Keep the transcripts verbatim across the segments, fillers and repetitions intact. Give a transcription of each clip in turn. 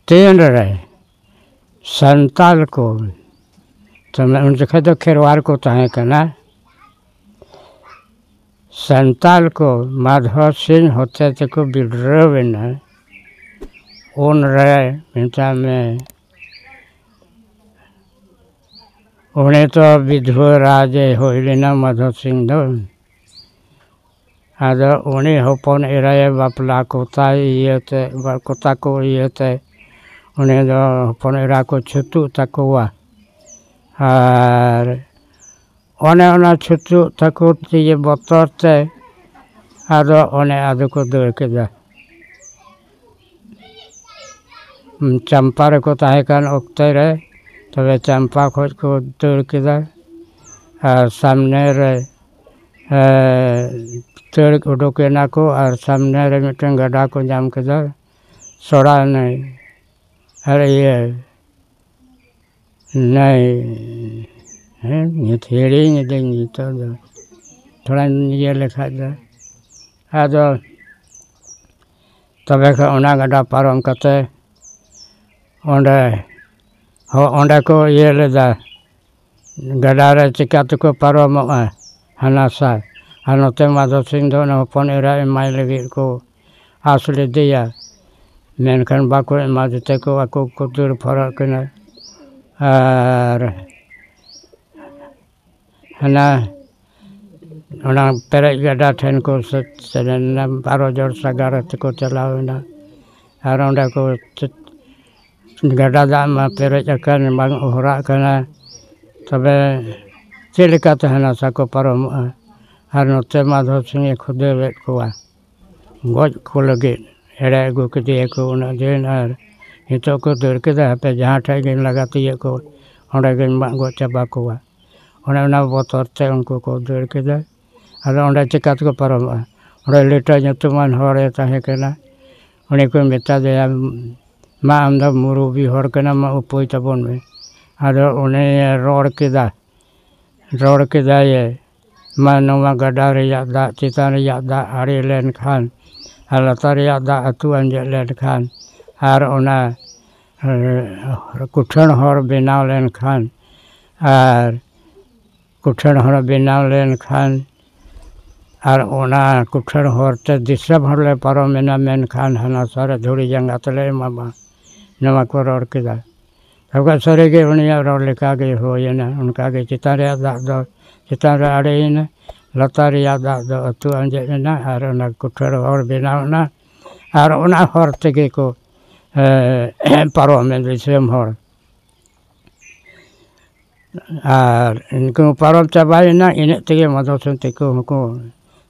ᱛᱤᱱᱨᱮ ᱥᱟᱱᱛᱟᱞ ᱠᱚ, ᱛᱚᱵᱮ ᱩᱱ ᱡᱚᱠᱷᱮᱡ ᱫᱚ ᱠᱷᱮᱨᱣᱟᱲ ᱠᱚ ᱛᱟᱦᱮᱸ ᱠᱟᱱᱟ, ᱥᱟᱱᱛᱟᱞ ᱠᱚ ᱢᱟᱫᱷᱚ ᱥᱤᱝ ᱦᱚᱛᱮ ᱛᱮᱠᱚ ᱵᱤᱰᱨᱟᱹᱣ ᱮᱱᱟ, ᱩᱱᱨᱮ ᱢᱮᱛᱟᱜ ᱢᱮ, ᱩᱱᱤ ᱛᱚ ᱵᱤᱫᱷᱣᱟ ᱨᱟᱡᱽ ᱮ ᱦᱩᱭ ᱞᱮᱱᱟ ᱢᱟᱫᱷᱚ ᱥᱤᱝ ᱫᱚ᱾ ᱟᱫᱚ ᱩᱱᱤ ᱦᱚᱯᱚᱱ ᱮᱨᱟᱭᱮ ᱵᱟᱯᱞᱟ ᱠᱚᱛᱟᱭ ᱤᱭᱟᱹᱛᱮ, ᱠᱚᱛᱟ ᱠᱚ ᱤᱭᱟᱹᱛᱮ, ᱩᱱᱤ ᱫᱚ ᱦᱚᱯᱚᱱ ᱮᱨᱟ ᱠᱚ ᱪᱷᱩᱛᱩᱜ ᱛᱟᱠᱚᱣᱟ᱾ ᱟᱨ ᱚᱱᱮ ᱚᱱᱟ ᱪᱷᱩᱛᱩᱜ ᱛᱟᱠᱚ ᱛᱮᱜᱮ ᱵᱚᱛᱚᱨ ᱛᱮ ᱟᱫᱚ ᱚᱱᱮ ᱟᱫᱚ ᱠᱚ ᱫᱟᱹᱲ ᱠᱮᱫᱟ᱾ ᱪᱟᱢᱯᱟ ᱨᱮᱠᱚ ᱛᱟᱦᱮᱸ ᱠᱟᱱ ᱚᱠᱛᱮ ᱨᱮ, ᱛᱚᱵᱮ ᱪᱟᱢᱯᱟ ᱠᱷᱚᱡ ᱠᱚ ᱫᱟᱹᱲ ᱠᱮᱫᱟ᱾ ᱟᱨ ᱥᱟᱢᱱᱮ ᱨᱮ, ᱮ, ᱫᱟᱹᱲ ᱩᱰᱩᱠ ᱮᱱᱟ ᱠᱚ ᱟᱨ ᱥᱟᱢᱱᱮ ᱨᱮ ᱢᱤᱫᱴᱮᱱ ᱜᱟᱰᱟ ᱠᱚ ᱧᱟᱢ ᱠᱮᱫᱟ, ᱥᱚᱲᱟ ᱱᱟᱹᱭ᱾ ᱟᱨ ᱤᱭᱟᱹ ᱱᱟᱹᱭ, ᱦᱮᱸ, ᱱᱤᱛ ᱦᱤᱲᱤᱧ ᱮᱫᱟᱹᱧ ᱱᱤᱛᱚᱜ ᱫᱚ, ᱛᱷᱚᱲᱟᱧ ᱤᱭᱟᱹ ᱞᱮᱠᱷᱟᱡ ᱫᱚ᱾ ᱟᱫᱚ ᱛᱚᱵᱮ ᱠᱷᱟᱱ ᱚᱱᱟ ᱜᱟᱰᱟ ᱯᱟᱨᱚᱢ ᱠᱟᱛᱮ ᱚᱸᱰᱮ, ᱦᱚ-, ᱚᱸᱰᱮ ᱠᱚ ᱤᱭᱟᱹ ᱞᱮᱫᱟ, ᱜᱟᱰᱟ ᱨᱮ ᱪᱤᱠᱟ ᱛᱮᱠᱚ ᱯᱟᱨᱚᱢᱚᱜᱼᱟ ᱦᱟᱱᱟ ᱥᱟ᱾ ᱟᱨ ᱱᱚᱛᱮ ᱢᱟᱫᱷᱚ ᱥᱤᱝ ᱫᱚ ᱚᱱᱟ ᱦᱚᱯᱚᱱ ᱮᱨᱟ ᱮᱢᱟᱭ ᱞᱟᱹᱜᱤᱫ ᱠᱚ ᱟᱥ ᱞᱮᱫᱮᱭᱟ, ᱢᱮᱱᱠᱷᱟᱱ ᱵᱟᱠᱚ ᱮᱢᱟ ᱫᱮᱛᱮ ᱠᱚ ᱟᱠᱚ ᱠᱚ ᱫᱟᱹᱲ ᱯᱷᱟᱨᱟᱜ ᱠᱟᱱᱟ᱾ ᱟᱨ ᱦᱟᱱᱟ ᱚᱱᱟ ᱯᱮᱨᱮᱡ ᱜᱟᱰᱟ ᱴᱷᱮᱱ ᱠᱚ ᱥᱮ-, ᱥᱮᱱ ᱮᱱᱟ, ᱵᱟᱨᱚ ᱡᱚᱲ ᱥᱟᱜᱟᱲ ᱛᱮᱠᱚ ᱪᱟᱞᱟᱣ ᱮᱱᱟ᱾ ᱟᱨ ᱚᱸᱰᱮ ᱠᱚ ᱪᱮ-, ᱜᱟᱰᱟ ᱫᱟᱜ ᱢᱟ ᱯᱮᱨᱮᱡ ᱟᱠᱟᱱ, ᱵᱟᱝ ᱚᱦᱚᱨᱟᱜ ᱠᱟᱱᱟ᱾ ᱛᱚᱵᱮ ᱪᱮᱫ ᱞᱮᱠᱟᱛᱮ ᱦᱟᱱᱟ ᱥᱟ ᱠᱚ ᱯᱟᱨᱚᱢᱚᱜᱼᱟ? ᱟᱨ ᱱᱚᱛᱮ ᱢᱟᱫᱷᱚ ᱥᱤᱝ ᱮ ᱠᱷᱩᱫᱟᱹᱣᱮᱫ ᱠᱚᱣᱟ ᱜᱚᱡ ᱠᱚ ᱞᱟᱹᱜᱤᱫ᱾ ᱮᱲᱮ ᱟᱹᱜᱩ ᱠᱮᱫᱮᱭᱟᱠᱚ ᱩᱱᱟᱹᱜ ᱫᱤᱱ, ᱟᱨ ᱱᱤᱛᱚᱜ ᱠᱚ ᱫᱟᱹᱲ ᱠᱮᱫᱟ, ᱦᱟᱯᱮ ᱡᱟᱦᱟᱸ ᱴᱷᱮᱡ ᱜᱤᱧ ᱞᱟᱜᱟ ᱛᱤᱭᱳᱜ ᱠᱚ, ᱚᱸᱰᱮ ᱜᱤᱧ ᱢᱟᱜ ᱜᱚᱡ ᱪᱟᱵᱟ ᱠᱚᱣᱟ᱾ ᱚᱱᱮ ᱚᱱᱟ ᱵᱚᱛᱚᱨ ᱛᱮ ᱩᱱᱠᱩ ᱠᱚ ᱫᱟᱹᱲ ᱠᱮᱫᱟ᱾ ᱟᱫᱚ ᱚᱸᱰᱮ ᱪᱤᱠᱟ ᱛᱮᱠᱚ ᱯᱟᱨᱚᱢᱚᱜᱼᱟ? ᱚᱸᱰᱮ ᱞᱤᱴᱟᱹ ᱧᱩᱛᱩᱢᱟᱱ ᱦᱚᱲᱮ ᱛᱟᱦᱮᱸ ᱠᱟᱱᱟ, ᱩᱱᱤ ᱠᱚ ᱢᱮᱛᱟ ᱫᱮᱭᱟ, "ᱢᱟ, ᱟᱢ ᱫᱚ ᱢᱩᱨᱩᱵᱤ ᱦᱚᱲ ᱠᱟᱱᱟᱢ, ᱢᱟ ᱩᱯᱟᱹᱭ ᱛᱟᱵᱚᱱ ᱢᱮ᱾" ᱟᱫᱚ ᱩᱱᱤᱭᱮ ᱨᱚᱲ ᱠᱮᱫᱟ, ᱨᱚᱲ ᱠᱮᱫᱟᱭᱮ, ᱢᱟ, ᱱᱚᱣᱟ ᱜᱟᱰᱟ ᱨᱮᱭᱟᱜ ᱫᱟᱜ ᱪᱮᱛᱟᱱ ᱨᱮᱭᱟᱜ ᱫᱟᱜ ᱟᱲᱮ ᱞᱮᱱᱠᱷᱟᱱ ᱟᱨ ᱞᱟᱛᱟᱨ ᱨᱮᱭᱟᱜ ᱫᱟᱜ ᱟᱹᱛᱩ ᱟᱸᱡᱮᱫ ᱞᱮᱱᱠᱷᱟᱱ ᱟᱨ ᱚᱱᱟ ᱠᱩᱴᱷᱟᱹᱱ ᱦᱚᱨ ᱵᱮᱱᱟᱣ ᱞᱮᱱᱠᱷᱟᱱ ᱟᱨ ᱠᱩᱴᱷᱟᱹᱱ ᱦᱚᱨ ᱵᱮᱱᱟᱣ ᱞᱮᱱᱠᱷᱟᱱ ᱟᱨ ᱚᱱᱟ ᱠᱩᱴᱷᱟᱹᱱ ᱦᱚᱨ ᱛᱮ ᱫᱤᱥᱚᱢ ᱦᱚᱲ ᱞᱮ ᱯᱟᱨᱚᱢᱮᱱᱟ, ᱢᱮᱱᱠᱷᱟᱱ ᱦᱟᱱᱟ ᱥᱟᱨᱮ ᱫᱷᱩᱲᱤ ᱡᱟᱸᱜᱟ ᱛᱮᱞᱮ ᱮᱢᱟᱢᱟ, ᱱᱚᱣᱟ ᱠᱚ ᱨᱚᱲ ᱠᱮᱫᱟ᱾ ᱛᱚᱵᱮ ᱥᱟᱹᱨᱤᱜᱮ ᱩᱱᱤᱭᱟᱜ ᱨᱚᱲ ᱞᱮᱠᱟᱜᱮ ᱦᱩᱭᱮᱱᱟ᱾ ᱚᱱᱠᱟᱜᱮ ᱪᱮᱛᱟᱱ ᱨᱮᱭᱟᱜ ᱫᱟᱜ ᱫᱚ ᱪᱮᱛᱟᱱ ᱨᱮ ᱟᱲᱮᱭᱮᱱᱟ, ᱞᱟᱛᱟᱨ ᱨᱮᱭᱟᱜ ᱫᱟᱜ ᱫᱚ ᱟᱹᱛᱩ ᱟᱸᱡᱮᱫ ᱮᱱᱟ ᱟᱨ ᱚᱱᱟ ᱠᱩᱴᱷᱟᱹᱲ ᱦᱚᱨ ᱵᱮᱱᱟᱣ ᱮᱱᱟ᱾ ᱟᱨ ᱚᱱᱟ ᱦᱚᱨ ᱛᱮᱜᱮ ᱠᱚ ᱯᱟᱨᱚᱢᱮᱱ ᱫᱤᱥᱚᱢ ᱦᱚᱲ᱾ ᱟᱨ ᱩᱱᱠᱩ ᱯᱟᱨᱚᱢ ᱪᱟᱵᱟᱭᱮᱱᱟ, ᱤᱱᱟᱹᱜ ᱛᱮᱜᱮ ᱢᱟᱫᱷᱚ ᱥᱮᱱ ᱛᱟᱠᱚ ᱦᱚᱸᱠᱚ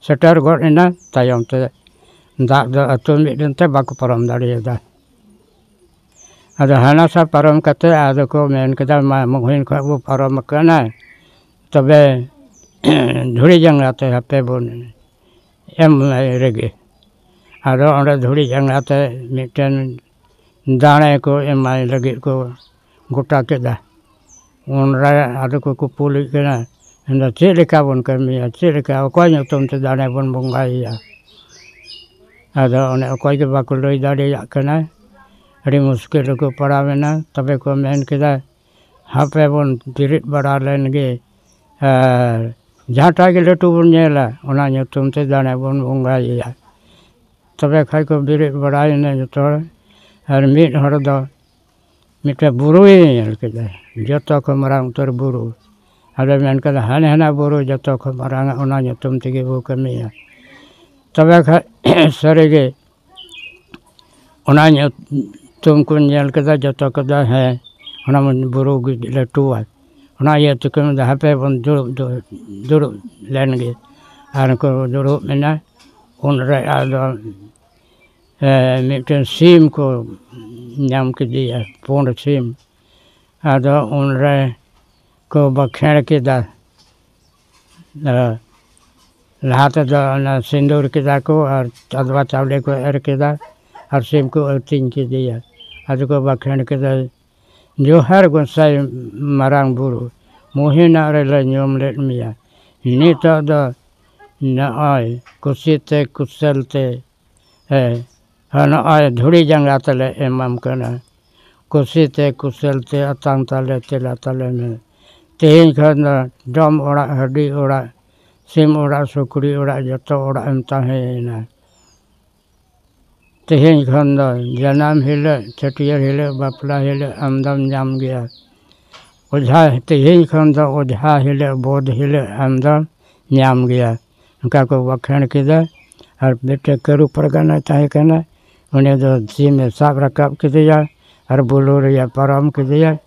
ᱥᱮᱴᱮᱨ ᱜᱚᱫ ᱮᱱᱟ᱾ ᱛᱟᱭᱚᱢ ᱛᱮ ᱫᱟᱜ ᱫᱚ ᱟᱹᱛᱩ ᱢᱤᱫ ᱮᱱᱛᱮ ᱵᱟᱠᱚ ᱯᱟᱨᱚᱢ ᱫᱟᱲᱮᱭᱟᱫᱟ᱾ ᱟᱫᱚ ᱦᱟᱱᱟ ᱥᱟ ᱯᱟᱨᱚᱢ ᱠᱟᱛᱮ ᱟᱫᱚ ᱠᱚ ᱢᱮᱱ ᱠᱮᱫᱟ, "ᱢᱟ ᱢᱩᱦᱤᱱ ᱠᱷᱚᱱ ᱵᱚ ᱯᱟᱨᱚᱢ ᱟᱠᱟᱱᱟ, ᱛᱚᱵᱮ ᱫᱷᱩᱲᱤ ᱡᱟᱸᱜᱟ ᱛᱮ ᱦᱟᱯᱮ ᱵᱚᱱ ᱮᱢ ᱨᱮᱜᱮ᱾" ᱟᱫᱚ ᱚᱸᱰᱮ ᱫᱷᱩᱲᱤ ᱡᱟᱸᱜᱟ ᱛᱮ ᱢᱤᱫᱴᱮᱱ ᱫᱟᱲᱮ ᱠᱚ ᱮᱢᱟᱭ ᱞᱟᱹᱜᱤᱫ ᱠᱚ ᱜᱚᱴᱟ ᱠᱮᱫᱟ᱾ ᱩᱱᱨᱮ ᱟᱫᱚ ᱠᱚ ᱠᱩᱯᱩᱞᱤᱜ ᱠᱟᱱᱟ, ᱢᱮᱱᱫᱟ, "ᱪᱮᱫ ᱞᱮᱠᱟ ᱵᱚᱱ ᱠᱟᱹᱢᱤᱭᱟ? ᱪᱮᱫ ᱞᱮᱠᱟ? ᱚᱠᱚᱭ ᱧᱩᱛᱩᱢ ᱛᱮ ᱫᱟᱲᱮ ᱵᱚᱱ ᱵᱚᱸᱜᱟᱭᱮᱭᱟ?" ᱟᱫᱚ ᱚᱱᱮ ᱚᱠᱚᱭ ᱜᱮ ᱵᱟᱠᱚ ᱞᱟᱹᱭ ᱫᱟᱲᱮᱭᱟᱜ ᱠᱟᱱᱟ᱾ ᱟᱹᱰᱤ ᱢᱩᱥᱠᱤᱞ ᱨᱮᱠᱚ ᱯᱟᱲᱟᱣ ᱮᱱᱟ᱾ ᱛᱚᱵᱮ ᱠᱚ ᱢᱮᱱ ᱠᱮᱫᱟ, "ᱦᱟᱯᱮ ᱵᱚᱱ ᱵᱮᱨᱮᱫ ᱵᱟᱲᱟ ᱞᱮᱱ ᱜᱮ, ᱟᱨ ᱡᱟᱦᱟᱸᱴᱟᱜ ᱜᱮ ᱞᱟᱹᱴᱩ ᱵᱚᱱ ᱧᱮᱞᱟ, ᱚᱱᱟ ᱧᱩᱛᱩᱢ ᱛᱮ ᱫᱟᱲᱮ ᱵᱚᱱ ᱵᱚᱸᱜᱟᱭᱮᱭᱟ᱾" ᱛᱚᱵᱮ ᱠᱷᱟᱡ ᱠᱚ ᱵᱮᱨᱮᱫ ᱵᱟᱲᱟᱭᱮᱱᱟ ᱡᱚᱛᱚ ᱦᱚᱲ᱾ ᱟᱨ ᱢᱤᱫ ᱦᱚᱲ ᱫᱚ ᱢᱤᱫᱴᱮᱱ ᱵᱩᱨᱩᱭ ᱧᱮᱞ ᱠᱮᱫᱟ, ᱡᱚᱛᱚ ᱠᱷᱚᱱ ᱢᱟᱨᱟᱝ ᱩᱛᱟᱹᱨ ᱵᱩᱨᱩ᱾ ᱟᱫᱚᱭ ᱢᱮᱱ ᱠᱮᱫᱟ, "ᱦᱟᱱᱮ ᱦᱟᱱᱟ ᱵᱩᱨᱩ ᱡᱚᱛᱚ ᱠᱷᱚᱱ ᱢᱟᱨᱟᱝᱟ, ᱚᱱᱟ ᱧᱩᱛᱩᱢ ᱛᱮᱜᱮ ᱵᱚ ᱠᱟᱹᱢᱤᱭᱟ᱾" ᱛᱚᱵᱮ ᱠᱷᱟᱡ ᱥᱟᱹᱨᱤᱜᱮ ᱚᱱᱟ ᱧᱩᱛᱩᱢ ᱠᱚ ᱧᱮᱞ ᱠᱮᱫᱟ ᱡᱚᱛᱚ ᱠᱚᱫᱚ, "ᱦᱮᱸ, ᱚᱱᱟ ᱢᱟ ᱵᱩᱨᱩ ᱜᱮ ᱞᱟᱹᱴᱩᱣᱟ᱾" ᱚᱱᱟ ᱤᱭᱟᱹ ᱛᱮᱠᱚ ᱢᱮᱱᱫᱟ, "ᱦᱟᱯᱮ ᱵᱚᱱ ᱫᱩᱲᱩᱵ, ᱫᱩᱲᱩᱵ, ᱫᱩᱲᱩᱵ ᱞᱮᱱ ᱜᱮ᱾" ᱟᱨ ᱠᱚ ᱫᱩᱲᱩᱵ ᱮᱱᱟ᱾ ᱩᱱᱨᱮ ᱟᱫᱚ ᱮ, ᱢᱤᱫᱴᱮᱱ ᱥᱤᱢ ᱠᱚ ᱧᱟᱢ ᱠᱮᱫᱮᱭᱟ, ᱯᱩᱸᱰ ᱥᱤᱢ᱾ ᱟᱫᱚ ᱩᱱᱨᱮ ᱠᱚ ᱵᱟᱠᱷᱮᱲ ᱠᱮᱫᱟ᱾ ᱮ, ᱞᱟᱦᱟ ᱛᱮᱫᱚ ᱚᱱᱟ ᱥᱤᱸᱫᱩᱨ ᱠᱮᱫᱟ ᱠᱚ ᱟᱨ ᱟᱫᱽᱣᱟ ᱪᱟᱣᱞᱮ ᱠᱚ ᱮᱨ ᱠᱮᱫᱟ ᱟᱨ ᱥᱤᱢ ᱠᱚ ᱟᱹᱛᱤᱧ ᱠᱮᱫᱮᱭᱟ᱾ ᱟᱫᱚ ᱠᱚ ᱵᱟᱠᱷᱮᱲ ᱠᱮᱫᱟ, "ᱡᱚᱦᱟᱨ ᱜᱚᱸᱥᱟᱭ ᱢᱟᱨᱟᱝ ᱵᱩᱨᱩ, ᱢᱩᱦᱤᱱᱟᱜ ᱨᱮᱞᱮ ᱧᱩᱢ ᱞᱮᱫ ᱢᱮᱭᱟ, ᱱᱤᱛᱚᱜ ᱫᱚ ᱱᱚᱜᱼᱚᱭ ᱠᱩᱥᱤᱛᱮ ᱠᱩᱥᱟᱹᱞ ᱛᱮ, ᱮ, ᱱᱚᱜᱼᱚᱭ ᱫᱷᱩᱲᱤ ᱡᱟᱸᱜᱟ ᱛᱮᱞᱮ ᱮᱢᱟᱢ ᱠᱟᱱᱟ᱾" ᱠᱩᱥᱤ ᱛᱮ ᱠᱩᱥᱟᱹᱞ ᱛᱮ ᱟᱛᱟᱝ ᱛᱟᱞᱮ ᱛᱮᱞᱟ ᱛᱟᱞᱮ ᱢᱮ᱾ ᱛᱮᱦᱮᱧ ᱠᱷᱚᱱ ᱫᱚ ᱡᱚᱢ ᱚᱲᱟᱜ, ᱦᱟᱹᱰᱤ ᱚᱲᱟᱜ, ᱥᱤᱢ ᱚᱲᱟᱜ, ᱥᱩᱠᱨᱤ ᱚᱲᱟᱜ, ᱡᱚᱛᱚ ᱚᱲᱟᱜ ᱮᱢ ᱛᱟᱦᱮᱸᱭᱮᱱᱟ᱾ ᱛᱮᱦᱮᱧ ᱠᱷᱚᱱ ᱫᱚ ᱡᱟᱱᱟᱢ ᱦᱤᱞᱳᱜ, ᱪᱷᱟᱹᱴᱭᱟᱹᱨ ᱦᱤᱞᱳᱜ, ᱵᱟᱯᱞᱟ ᱦᱤᱞᱳᱜ ᱟᱢ ᱫᱚᱢ ᱧᱟᱢ ᱜᱮᱭᱟ᱾ ᱚᱡᱷᱟ, ᱛᱮᱦᱮᱧ ᱠᱷᱚᱱ ᱫᱚ ᱚᱡᱷᱟ ᱦᱤᱞᱳᱜ, ᱵᱳᱫᱷ ᱦᱤᱞᱳᱜ ᱟᱢ ᱫᱚᱢ ᱧᱟᱢ ᱜᱮᱭᱟ᱾ ᱚᱱᱠᱟ ᱠᱚ ᱵᱟᱠᱷᱮᱬ ᱠᱮᱫᱟ᱾ ᱟᱨ ᱢᱤᱫᱴᱮᱱ ᱠᱟᱹᱨᱩ ᱯᱟᱨᱜᱟᱱᱟᱭ ᱛᱟᱦᱮᱸ ᱠᱟᱱᱟ, ᱩᱱᱤ ᱫᱚ ᱥᱤᱢᱮ ᱥᱟᱵ ᱨᱟᱠᱟᱵ ᱠᱮᱫᱮᱭᱟ ᱟᱨ ᱵᱩᱞᱩᱨ ᱨᱮᱭ ᱯᱟᱨᱚᱢ ᱠᱮᱫᱮᱭᱟ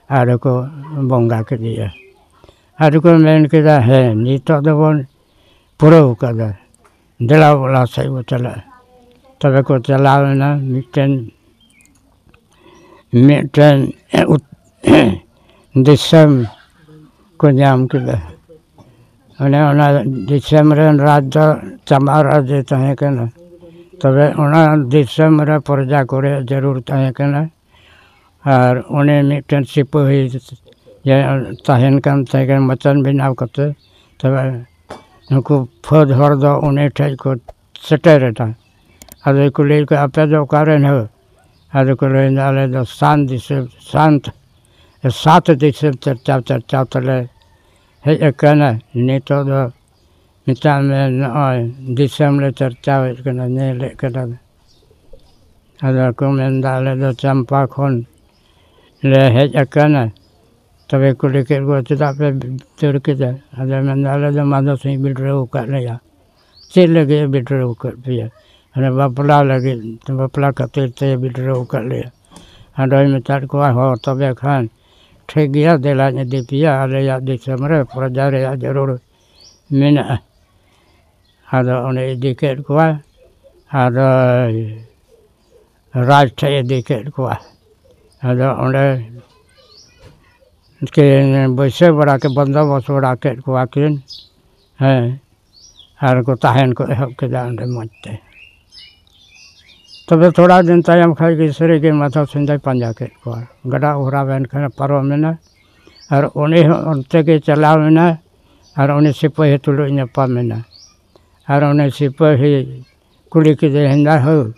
ᱟᱨ ᱠᱚ ᱵᱚᱸᱜᱟ ᱠᱮᱫᱮᱭᱟ᱾ ᱟᱨ ᱠᱚ ᱢᱮᱱ ᱠᱮᱫᱟ, "ᱦᱮᱸ, ᱱᱤᱛᱚᱜ ᱫᱚᱵᱚᱱ ᱯᱩᱨᱟᱹᱣ ᱠᱟᱫᱟ, ᱫᱮᱞᱟ ᱵᱚᱞᱟ ᱥᱮᱫ ᱵᱚ ᱪᱟᱞᱟᱜᱼᱟ᱾" ᱛᱚᱵᱮ ᱠᱚ ᱪᱟᱞᱟᱣ ᱮᱱᱟ, ᱢᱤᱫᱴᱮᱱ ᱢᱤᱫᱴᱮᱱ ᱩᱛ-, ᱫᱤᱥᱚᱢ ᱠᱚ ᱧᱟᱢ ᱠᱮᱫᱟ᱾ ᱚᱱᱮ ᱚᱱᱟ ᱫᱤᱥᱚᱢ ᱨᱮᱱ ᱨᱟᱡᱽ ᱫᱚ ᱪᱟᱢᱵᱟ ᱨᱟᱡᱽ ᱮ ᱛᱟᱦᱮᱸ ᱠᱟᱱᱟ᱾ ᱛᱚᱵᱮ ᱚᱱᱟ ᱫᱤᱥᱚᱢ ᱨᱮ ᱯᱨᱚᱡᱟ ᱠᱚ ᱨᱮᱭᱟᱜ ᱡᱟᱹᱨᱩᱲ ᱛᱟᱦᱮᱸ ᱠᱟᱱᱟ᱾ ᱟᱨ ᱩᱱᱤ ᱢᱤᱫᱴᱮᱱ ᱥᱤᱯᱟᱹᱦᱤ ᱡᱮ ᱛᱟᱦᱮᱱ ᱠᱟᱱ ᱛᱟᱦᱮᱸ ᱠᱟᱱᱟ, ᱢᱚᱪᱟᱱ ᱵᱮᱱᱟᱣ ᱠᱟᱛᱮ, ᱛᱚᱵᱮ ᱱᱩᱠᱩ ᱯᱷᱟᱹᱫ ᱦᱚᱲ ᱫᱚ ᱩᱱᱤ ᱴᱷᱮᱡ ᱠᱚ ᱥᱮᱴᱮᱨ ᱮᱱᱟ᱾ ᱟᱫᱚᱭ ᱠᱩᱞᱤᱭᱮᱫ ᱠᱚᱣᱟ, "ᱟᱯᱮ ᱫᱚ ᱚᱠᱟ ᱨᱮᱱ ᱦᱳ?" ᱟᱫᱚ ᱠᱚ ᱞᱟᱹᱭᱫᱟ, "ᱟᱞᱮ ᱫᱚ ᱥᱟᱱ ᱫᱤᱥᱚᱢ, ᱥᱟᱱᱛ, ᱥᱟᱛ ᱫᱤᱥᱚᱢ ᱪᱟᱨᱪᱟᱣ ᱪᱟᱨᱪᱟᱣ ᱛᱮᱞᱮ ᱦᱮᱡ ᱟᱠᱟᱱᱟ᱾ ᱱᱤᱛᱚᱜ ᱫᱚ ᱢᱮᱛᱟᱜ ᱢᱮ, ᱱᱚᱜᱼᱚᱭ ᱫᱤᱥᱚᱢ ᱞᱮ ᱪᱟᱨᱪᱟᱣᱮᱫ ᱠᱟᱱᱟ, ᱧᱮᱞᱮᱫ ᱠᱟᱱᱟ ᱞᱮ᱾" ᱟᱫᱚ ᱠᱚ ᱢᱮᱱᱫᱟ, "ᱟᱞᱮ ᱫᱚ ᱪᱟᱢᱯᱟ ᱠᱷᱚᱱ ᱞᱮ ᱦᱮᱡ ᱟᱠᱟᱱᱟ᱾" ᱛᱚᱵᱮ ᱠᱩᱞᱤ ᱠᱮᱫ ᱠᱚᱣᱟ, "ᱪᱮᱫᱟᱜ ᱯᱮ ᱫᱟᱹᱲ ᱠᱮᱫᱟ?" ᱟᱫᱚ ᱢᱮᱱᱫᱟ, "ᱟᱞᱮ ᱫᱚ ᱢᱟᱫᱷᱚ ᱥᱤᱝ ᱵᱤᱰᱨᱟᱹᱣ ᱟᱠᱟᱫ ᱞᱮᱭᱟ᱾" "ᱪᱮᱫ ᱞᱟᱹᱜᱤᱫ ᱮ ᱵᱤᱰᱨᱟᱹᱣ ᱟᱠᱟᱫ ᱯᱮᱭᱟ?" "ᱚᱱᱮ ᱵᱟᱯᱞᱟ ᱞᱟᱹᱜᱤᱫ, ᱵᱟᱯᱞᱟ ᱠᱷᱟᱹᱛᱤᱨ ᱛᱮ ᱵᱤᱰᱨᱟᱹᱣ ᱟᱠᱟᱫ ᱞᱮᱭᱟ᱾" ᱟᱫᱚᱭ ᱢᱮᱛᱟᱫ ᱠᱚᱣᱟ, "ᱦᱚᱸ, ᱛᱚᱵᱮ ᱠᱷᱟᱱ ᱴᱷᱤᱠ ᱜᱮᱭᱟ, ᱫᱮᱞᱟᱧ ᱤᱫᱤ ᱯᱮᱭᱟ ᱟᱞᱮᱭᱟᱜ ᱫᱤᱥᱚᱢ ᱨᱮ, ᱯᱨᱚᱡᱟ ᱨᱮᱭᱟᱜ ᱡᱟᱹᱨᱩᱲ ᱢᱮᱱᱟᱜᱼᱟ᱾" ᱟᱫᱚ ᱚᱸᱰᱮ ᱤᱫᱤ ᱠᱮᱫ ᱠᱚᱣᱟ, ᱟᱫᱚ ᱨᱟᱡᱽ ᱴᱷᱮᱡ ᱤᱫᱤ ᱠᱮᱫ ᱠᱚᱣᱟ᱾ ᱟᱫᱚ ᱚᱸᱰᱮ ᱠᱤᱱ ᱵᱟᱹᱭᱥᱟᱹᱣ ᱵᱟᱲᱟ ᱠᱮᱫ, ᱵᱚᱱᱫᱳᱵᱚᱥ ᱵᱟᱲᱟ ᱠᱮᱫ ᱠᱚᱣᱟ ᱠᱤᱱ, ᱦᱮᱸ, ᱟᱨ ᱠᱚ ᱛᱟᱦᱮᱱ ᱠᱚ ᱮᱦᱚᱵ ᱠᱮᱫᱟ ᱚᱸᱰᱮ ᱢᱚᱡᱽ ᱛᱮ᱾ ᱛᱚᱵᱮ ᱛᱷᱚᱲᱟ ᱫᱤᱱ ᱛᱟᱭᱚᱢ ᱠᱷᱟᱡ ᱜᱮ ᱥᱟᱹᱨᱤ ᱜᱮ ᱢᱟᱫᱷᱚ ᱥᱤᱝ ᱫᱚᱭ ᱯᱟᱸᱡᱟ ᱠᱮᱫ ᱠᱚᱣᱟ, ᱜᱟᱰᱟ ᱚᱦᱨᱟᱣ ᱮᱱ ᱠᱷᱟᱱ ᱯᱟᱨᱚᱢ ᱮᱱᱟ, ᱟᱨ ᱩᱱᱤ ᱦᱚᱸ ᱚᱱᱛᱮ ᱜᱮ ᱪᱟᱞᱟᱣ ᱮᱱᱟ, ᱟᱨ ᱩᱱᱤ ᱥᱤᱯᱟᱹᱦᱤ ᱛᱩᱞᱩᱡ ᱧᱟᱯᱟᱢ ᱮᱱᱟ, ᱟᱨ ᱩᱱᱤ ᱥᱤᱯᱟᱹᱦᱤ ᱠᱩᱞᱤ ᱠᱮᱫᱮᱭᱟ, "ᱦᱮᱸᱫᱟ ᱦᱳ,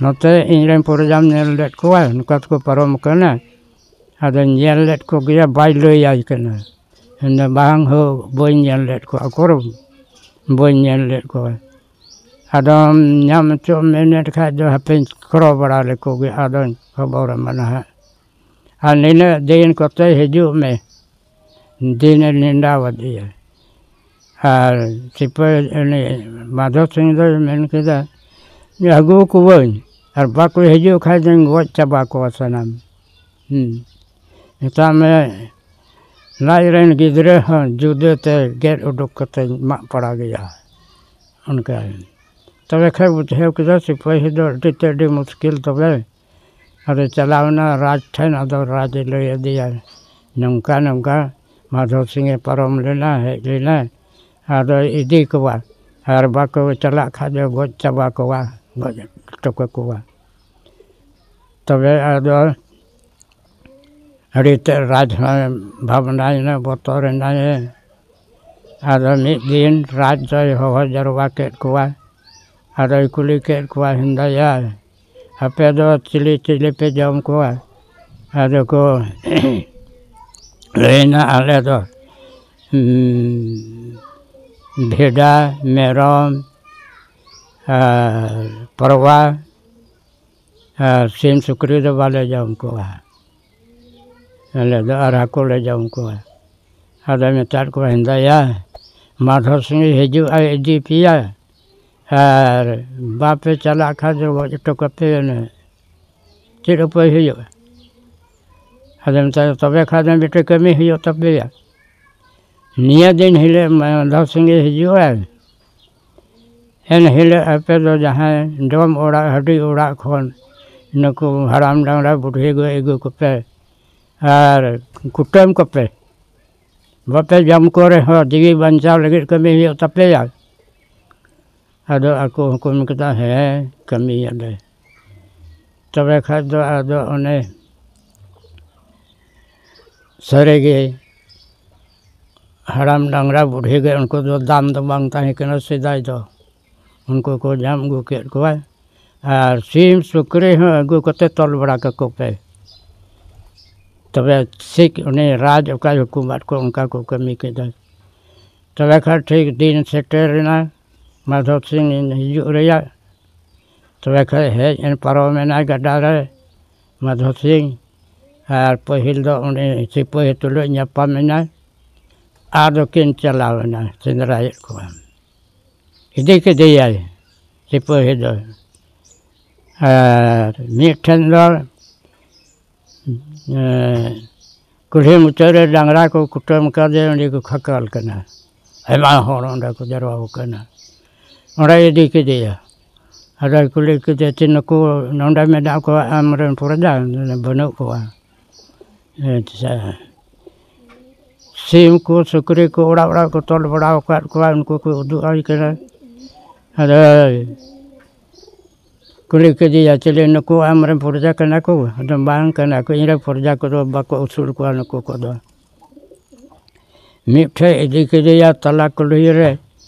ᱱᱚᱛᱮ ᱤᱧᱨᱮᱱ ᱯᱨᱚᱡᱟᱢ ᱧᱮᱞ ᱞᱮᱫ ᱠᱚᱣᱟ, ᱱᱚᱝᱠᱟ ᱛᱮᱠᱚ ᱯᱟᱨᱚᱢ ᱟᱠᱟᱱᱟ᱾ ᱟᱫᱚᱧ ᱧᱮᱞ ᱞᱮᱫ ᱠᱚᱜᱮᱭᱟ, ᱵᱟᱭ ᱞᱟᱹᱭᱟᱭ ᱠᱟᱱᱟ᱾ ᱢᱮᱱᱫᱟ, "ᱵᱟᱝ ᱦᱳ, ᱵᱟᱹᱧ ᱧᱮᱞ ᱞᱮᱫ ᱠᱚᱣᱟ, ᱚᱠᱚᱨ ᱵᱟᱹᱧ ᱧᱮᱞ ᱞᱮᱫ ᱠᱚᱣᱟ?" ᱟᱫᱚᱢ ᱧᱟᱢ ᱦᱚᱪᱚ ᱢᱮᱱᱮᱫ ᱠᱷᱟᱡ ᱫᱚ ᱦᱟᱯᱮᱧ ᱠᱷᱚᱨᱚ ᱵᱟᱲᱟ ᱞᱮᱠᱚ ᱜᱮ, ᱟᱫᱚᱧ ᱠᱷᱚᱵᱚᱨ ᱟᱢᱟ ᱱᱟᱦᱟᱜ᱾ ᱟᱨ ᱱᱤᱱᱟᱹᱜ ᱫᱤᱱ ᱠᱚᱛᱮ ᱦᱤᱡᱩᱜ ᱢᱮ, ᱫᱤᱱᱮ ᱱᱮᱰᱟᱣᱟᱫᱮᱭᱟ᱾ ᱟᱨ ᱥᱤᱯᱟᱹᱦᱤ ᱩᱱᱤ ᱢᱟᱫᱷᱚ ᱥᱤᱝ ᱫᱚᱭ ᱢᱮᱱ ᱠᱮᱫᱟ ᱡᱮ, "ᱟᱹᱜᱩ ᱠᱚᱣᱟᱹᱧ, ᱟᱨ ᱵᱟᱠᱚ ᱦᱤᱡᱩᱜ ᱠᱷᱟᱡ ᱫᱚᱧ ᱜᱚᱡ ᱪᱟᱵᱟ ᱠᱚᱣᱟ ᱥᱟᱱᱟᱢ᱾ ᱦᱩᱸ, ᱢᱮᱛᱟᱜ ᱢᱮ, ᱞᱟᱡ ᱨᱮᱱ ᱜᱤᱫᱽᱨᱟᱹ ᱦᱚᱸ ᱡᱩᱫᱟᱹᱛᱮ ᱜᱮᱫ ᱩᱰᱩᱠ ᱠᱟᱛᱮᱧ ᱢᱟᱜ ᱯᱟᱲᱟᱜᱮᱭᱟ᱾" ᱚᱱᱠᱟ᱾ ᱛᱚᱵᱮ ᱠᱷᱟᱡ ᱵᱩᱡᱷᱟᱹᱣ ᱠᱮᱫᱟ ᱥᱤᱯᱟᱹᱦᱤ ᱫᱚ ᱟᱹᱰᱤ ᱛᱮ ᱟᱹᱰᱤ ᱢᱩᱥᱠᱤᱞ᱾ ᱛᱚᱵᱮ ᱟᱫᱚ ᱪᱟᱞᱟᱣ ᱮᱱᱟ ᱨᱟᱡᱽ ᱴᱷᱮᱱ, ᱟᱫᱚ ᱨᱟᱡᱽ ᱮ ᱞᱟᱹᱭ ᱟᱫᱮᱭᱟ, "ᱱᱚᱝᱠᱟ ᱱᱚᱝᱠᱟ ᱢᱟᱫᱷᱚ ᱥᱤᱝ ᱮ ᱯᱟᱨᱚᱢ ᱞᱮᱱᱟ, ᱦᱮᱡ ᱞᱮᱱᱟ, ᱟᱫᱚᱭ ᱤᱫᱤ ᱠᱚᱣᱟ, ᱟᱨ ᱵᱟᱠᱚ ᱪᱟᱞᱟᱜ ᱠᱷᱟᱡ ᱫᱚ ᱜᱚᱡ ᱪᱟᱵᱟ ᱠᱚᱣᱟ, ᱜᱚᱡ ᱦᱚᱴᱚ ᱠᱟᱠᱚᱣᱟ᱾" ᱛᱚᱵᱮ ᱟᱫᱚ ᱟᱹᱰᱤ ᱛᱮᱫ ᱨᱟᱡᱽ ᱦᱚᱸᱭ ᱵᱷᱟᱵᱽᱱᱟᱭᱮᱱᱟ, ᱵᱚᱛᱚᱨ ᱮᱱᱟᱭᱮ᱾ ᱟᱫᱚ ᱢᱤᱫ ᱫᱤᱱ ᱨᱟᱡᱽ ᱫᱚᱭ ᱦᱚᱦᱚ ᱡᱟᱨᱣᱟ ᱠᱮᱫ ᱠᱚᱣᱟ᱾ ᱟᱫᱚᱭ ᱠᱩᱞᱤ ᱠᱮᱫ ᱠᱚᱣᱟ, "ᱦᱮᱸᱫᱟᱭᱟ, ᱟᱯᱮ ᱫᱚ ᱪᱤᱞᱤ ᱪᱤᱞᱤ ᱯᱮ ᱡᱚᱢ ᱠᱚᱣᱟ?" ᱟᱫᱚ ᱠᱚ ᱞᱟᱹᱭᱮᱱᱟ, "ᱟᱞᱮ ᱫᱚ, ᱩᱸ, ᱵᱷᱮᱰᱟ, ᱢᱮᱨᱚᱢ, ᱟᱨ ᱯᱟᱨᱣᱟ, ᱟᱨ ᱥᱤᱢ ᱥᱩᱠᱨᱤ ᱫᱚ ᱵᱟᱞᱮ ᱡᱚᱢ ᱠᱚᱣᱟ, ᱟᱞᱮ ᱫᱚ ᱟᱨ ᱦᱟᱹᱠᱩ ᱞᱮ ᱡᱚᱢ ᱠᱚᱣᱟ᱾" ᱟᱫᱚᱭ ᱢᱮᱛᱟᱫ ᱠᱚᱣᱟ, "ᱦᱮᱸᱫᱟᱭᱟ, ᱢᱟᱫᱷᱚ ᱥᱤᱝ ᱦᱤᱡᱩᱜ ᱟᱭ, ᱤᱫᱤ ᱯᱮᱭᱟ, ᱟᱨ ᱵᱟᱯᱮ ᱪᱟᱞᱟᱜ ᱠᱷᱟᱡ ᱫᱚ ᱜᱚᱡ ᱦᱚᱴᱚ ᱠᱟᱯᱮᱭᱟᱞᱮ, ᱪᱮᱫ ᱩᱯᱟᱹᱭ ᱦᱩᱭᱩᱜᱼᱟ?" ᱟᱫᱚ ᱢᱮᱛᱟᱭ, "ᱛᱚᱵᱮ ᱠᱷᱟᱡ ᱫᱚ ᱢᱤᱫᱴᱮᱡ ᱠᱟᱹᱢᱤ ᱦᱩᱭᱩᱜ ᱛᱟᱯᱮᱭᱟ, ᱱᱤᱭᱟᱹ ᱫᱤᱱ ᱦᱤᱞᱳᱜ ᱢᱟᱫᱷᱚ ᱥᱤᱝ ᱦᱤᱡᱩᱜᱼᱟ, ᱮᱱ ᱦᱤᱞᱳᱜ ᱟᱯᱮ ᱫᱚ ᱡᱟᱦᱟᱸᱭ ᱰᱚᱢ ᱚᱲᱟᱜ, ᱦᱟᱹᱰᱤ ᱚᱲᱟᱜ ᱠᱷᱚᱱ ᱱᱩᱠᱩ ᱦᱟᱲᱟᱢ ᱰᱟᱝᱨᱟ ᱵᱩᱰᱷᱤ ᱜᱚᱡ ᱟᱹᱜᱩ ᱠᱚᱯᱮ ᱟᱨ ᱠᱩᱴᱟᱹᱢ ᱠᱚᱯᱮ, ᱵᱟᱯᱮ ᱡᱚᱢ ᱠᱚ ᱨᱮᱦᱚᱸ ᱡᱤᱣᱤ ᱵᱟᱧᱪᱟᱣ ᱞᱟᱹᱜᱤᱫ ᱠᱟᱹᱢᱤ ᱦᱩᱭᱩᱜ ᱛᱟᱯᱮᱭᱟ᱾" ᱟᱫᱚ ᱟᱠᱚ ᱦᱚᱸᱠᱚ ᱢᱮᱱ ᱠᱮᱫᱟ, "ᱦᱮᱸ, ᱠᱟᱹᱢᱤᱭᱟᱞᱮ᱾" ᱛᱚᱵᱮ ᱠᱷᱟᱡ ᱫᱚ ᱟᱫᱚ ᱚᱱᱮ ᱥᱟᱹᱨᱤᱜᱮ ᱦᱟᱲᱟᱢ ᱰᱟᱝᱨᱟ ᱵᱩᱰᱷᱤ ᱜᱮ ᱩᱱᱠᱩ ᱫᱚ ᱫᱟᱢ ᱫᱚ ᱵᱟᱝ ᱛᱟᱦᱮᱸ ᱠᱟᱱᱟ ᱥᱮᱫᱟᱭ ᱫᱚ᱾ ᱩᱱᱠᱩ ᱠᱚ ᱧᱟᱢ ᱟᱹᱜᱩ ᱠᱮᱫ ᱠᱚᱣᱟ᱾ ᱟᱨ ᱥᱤᱢ ᱥᱩᱠᱨᱤ ᱦᱚᱸ ᱟᱹᱜᱩ ᱠᱟᱛᱮ ᱛᱚᱞ ᱵᱟᱲᱟ ᱠᱟᱠᱚ ᱯᱮ᱾ ᱛᱚᱵᱮ ᱴᱷᱤᱠ ᱩᱱᱤ ᱨᱟᱡᱽ ᱚᱠᱟᱭ ᱦᱩᱠᱩᱢᱟᱫ ᱠᱚ, ᱚᱱᱠᱟ ᱠᱚ ᱠᱟᱹᱢᱤ ᱠᱮᱫᱟ᱾ ᱛᱚᱵᱮ ᱠᱷᱟᱱ ᱴᱷᱤᱠ ᱫᱤᱱ ᱥᱮᱴᱮᱨ ᱮᱱᱟ ᱢᱟᱫᱷᱚ ᱥᱤᱝ ᱦᱤᱡᱩᱜ ᱨᱮᱭᱟᱜ᱾ ᱛᱚᱵᱮ ᱠᱷᱟᱱ ᱦᱮᱡ ᱮᱱ, ᱯᱟᱨᱚᱢ ᱮᱱᱟᱭ ᱜᱟᱰᱟ ᱨᱮ ᱢᱟᱫᱷᱚ ᱥᱤᱝ᱾ ᱟᱨ ᱯᱟᱹᱦᱤᱞ ᱫᱚ ᱩᱱᱤ ᱥᱤᱯᱟᱹᱦᱤ ᱛᱩᱞᱩᱡ ᱧᱟᱯᱟᱢ ᱮᱱᱟᱭ᱾ ᱟᱨ ᱫᱚᱠᱤᱱ ᱪᱟᱞᱟᱣ ᱮᱱᱟ ᱥᱮᱸᱫᱽᱨᱟᱭᱮᱫ ᱠᱚᱣᱟ, ᱤᱫᱤ ᱠᱮᱫᱮᱭᱟᱭ ᱥᱤᱯᱟᱹᱦᱤ ᱫᱚ᱾ ᱟᱨ ᱢᱤᱫ ᱴᱷᱮᱱ ᱫᱚ ᱮᱸ, ᱠᱩᱞᱦᱤ ᱢᱩᱪᱟᱹᱫ ᱨᱮ ᱰᱟᱝᱨᱟ ᱠᱚ ᱠᱩᱴᱟᱹᱢ ᱠᱟᱫᱮ, ᱚᱸᱰᱮ ᱠᱚ ᱠᱷᱟᱠᱟᱞ ᱠᱟᱱᱟ᱾ ᱟᱭᱢᱟ ᱦᱚᱲ ᱚᱸᱰᱮ ᱠᱚ ᱡᱟᱨᱣᱟ ᱟᱠᱟᱱᱟ᱾ ᱚᱸᱰᱮ ᱤᱫᱤ ᱠᱮᱫᱮᱭᱟ᱾ ᱟᱫᱚᱭ ᱠᱩᱞᱤ ᱠᱮᱫᱮ, "ᱪᱮᱫ ᱱᱩᱠᱩ ᱱᱚᱸᱰᱮ ᱢᱮᱱᱟᱜ ᱠᱚᱣᱟ ᱟᱢᱨᱮᱱ ᱯᱨᱚᱡᱟ?" ᱢᱮᱱᱫᱟ, "ᱵᱟᱹᱱᱩᱜ ᱠᱚᱣᱟ᱾" ᱟᱪᱪᱷᱟ᱾ ᱥᱤᱢ ᱠᱚ, ᱥᱩᱠᱨᱤ ᱠᱚ ᱚᱲᱟᱜ ᱚᱲᱟᱜ ᱠᱚ ᱛᱚᱞ ᱵᱟᱲᱟ ᱟᱠᱟᱫ ᱠᱚᱣᱟ, ᱩᱱᱠᱩ ᱠᱚ ᱩᱫᱩᱜ ᱟᱭ ᱠᱟᱱᱟ᱾ ᱟᱫᱚ ᱠᱩᱞᱤ ᱠᱮᱫᱮᱭᱟ, "ᱪᱤᱞᱤ ᱱᱩᱠᱩ ᱟᱢᱨᱮᱱ ᱯᱨᱚᱡᱟ ᱠᱟᱱᱟ ᱠᱚ?" ᱟᱫᱚ, "ᱵᱟᱝ ᱠᱟᱱᱟ ᱠᱚ, ᱤᱧᱨᱮᱱ ᱯᱨᱚᱡᱟ ᱠᱚᱫᱚ ᱵᱟᱠᱚ ᱟᱹᱥᱩᱞ ᱠᱚᱣᱟ ᱱᱩᱠᱩ ᱠᱚᱫᱚ᱾" ᱢᱤᱫᱴᱷᱮᱡ ᱤᱫᱤ ᱠᱮᱫᱮᱭᱟ ᱛᱟᱞᱟ ᱠᱩᱞᱦᱤ ᱨᱮ,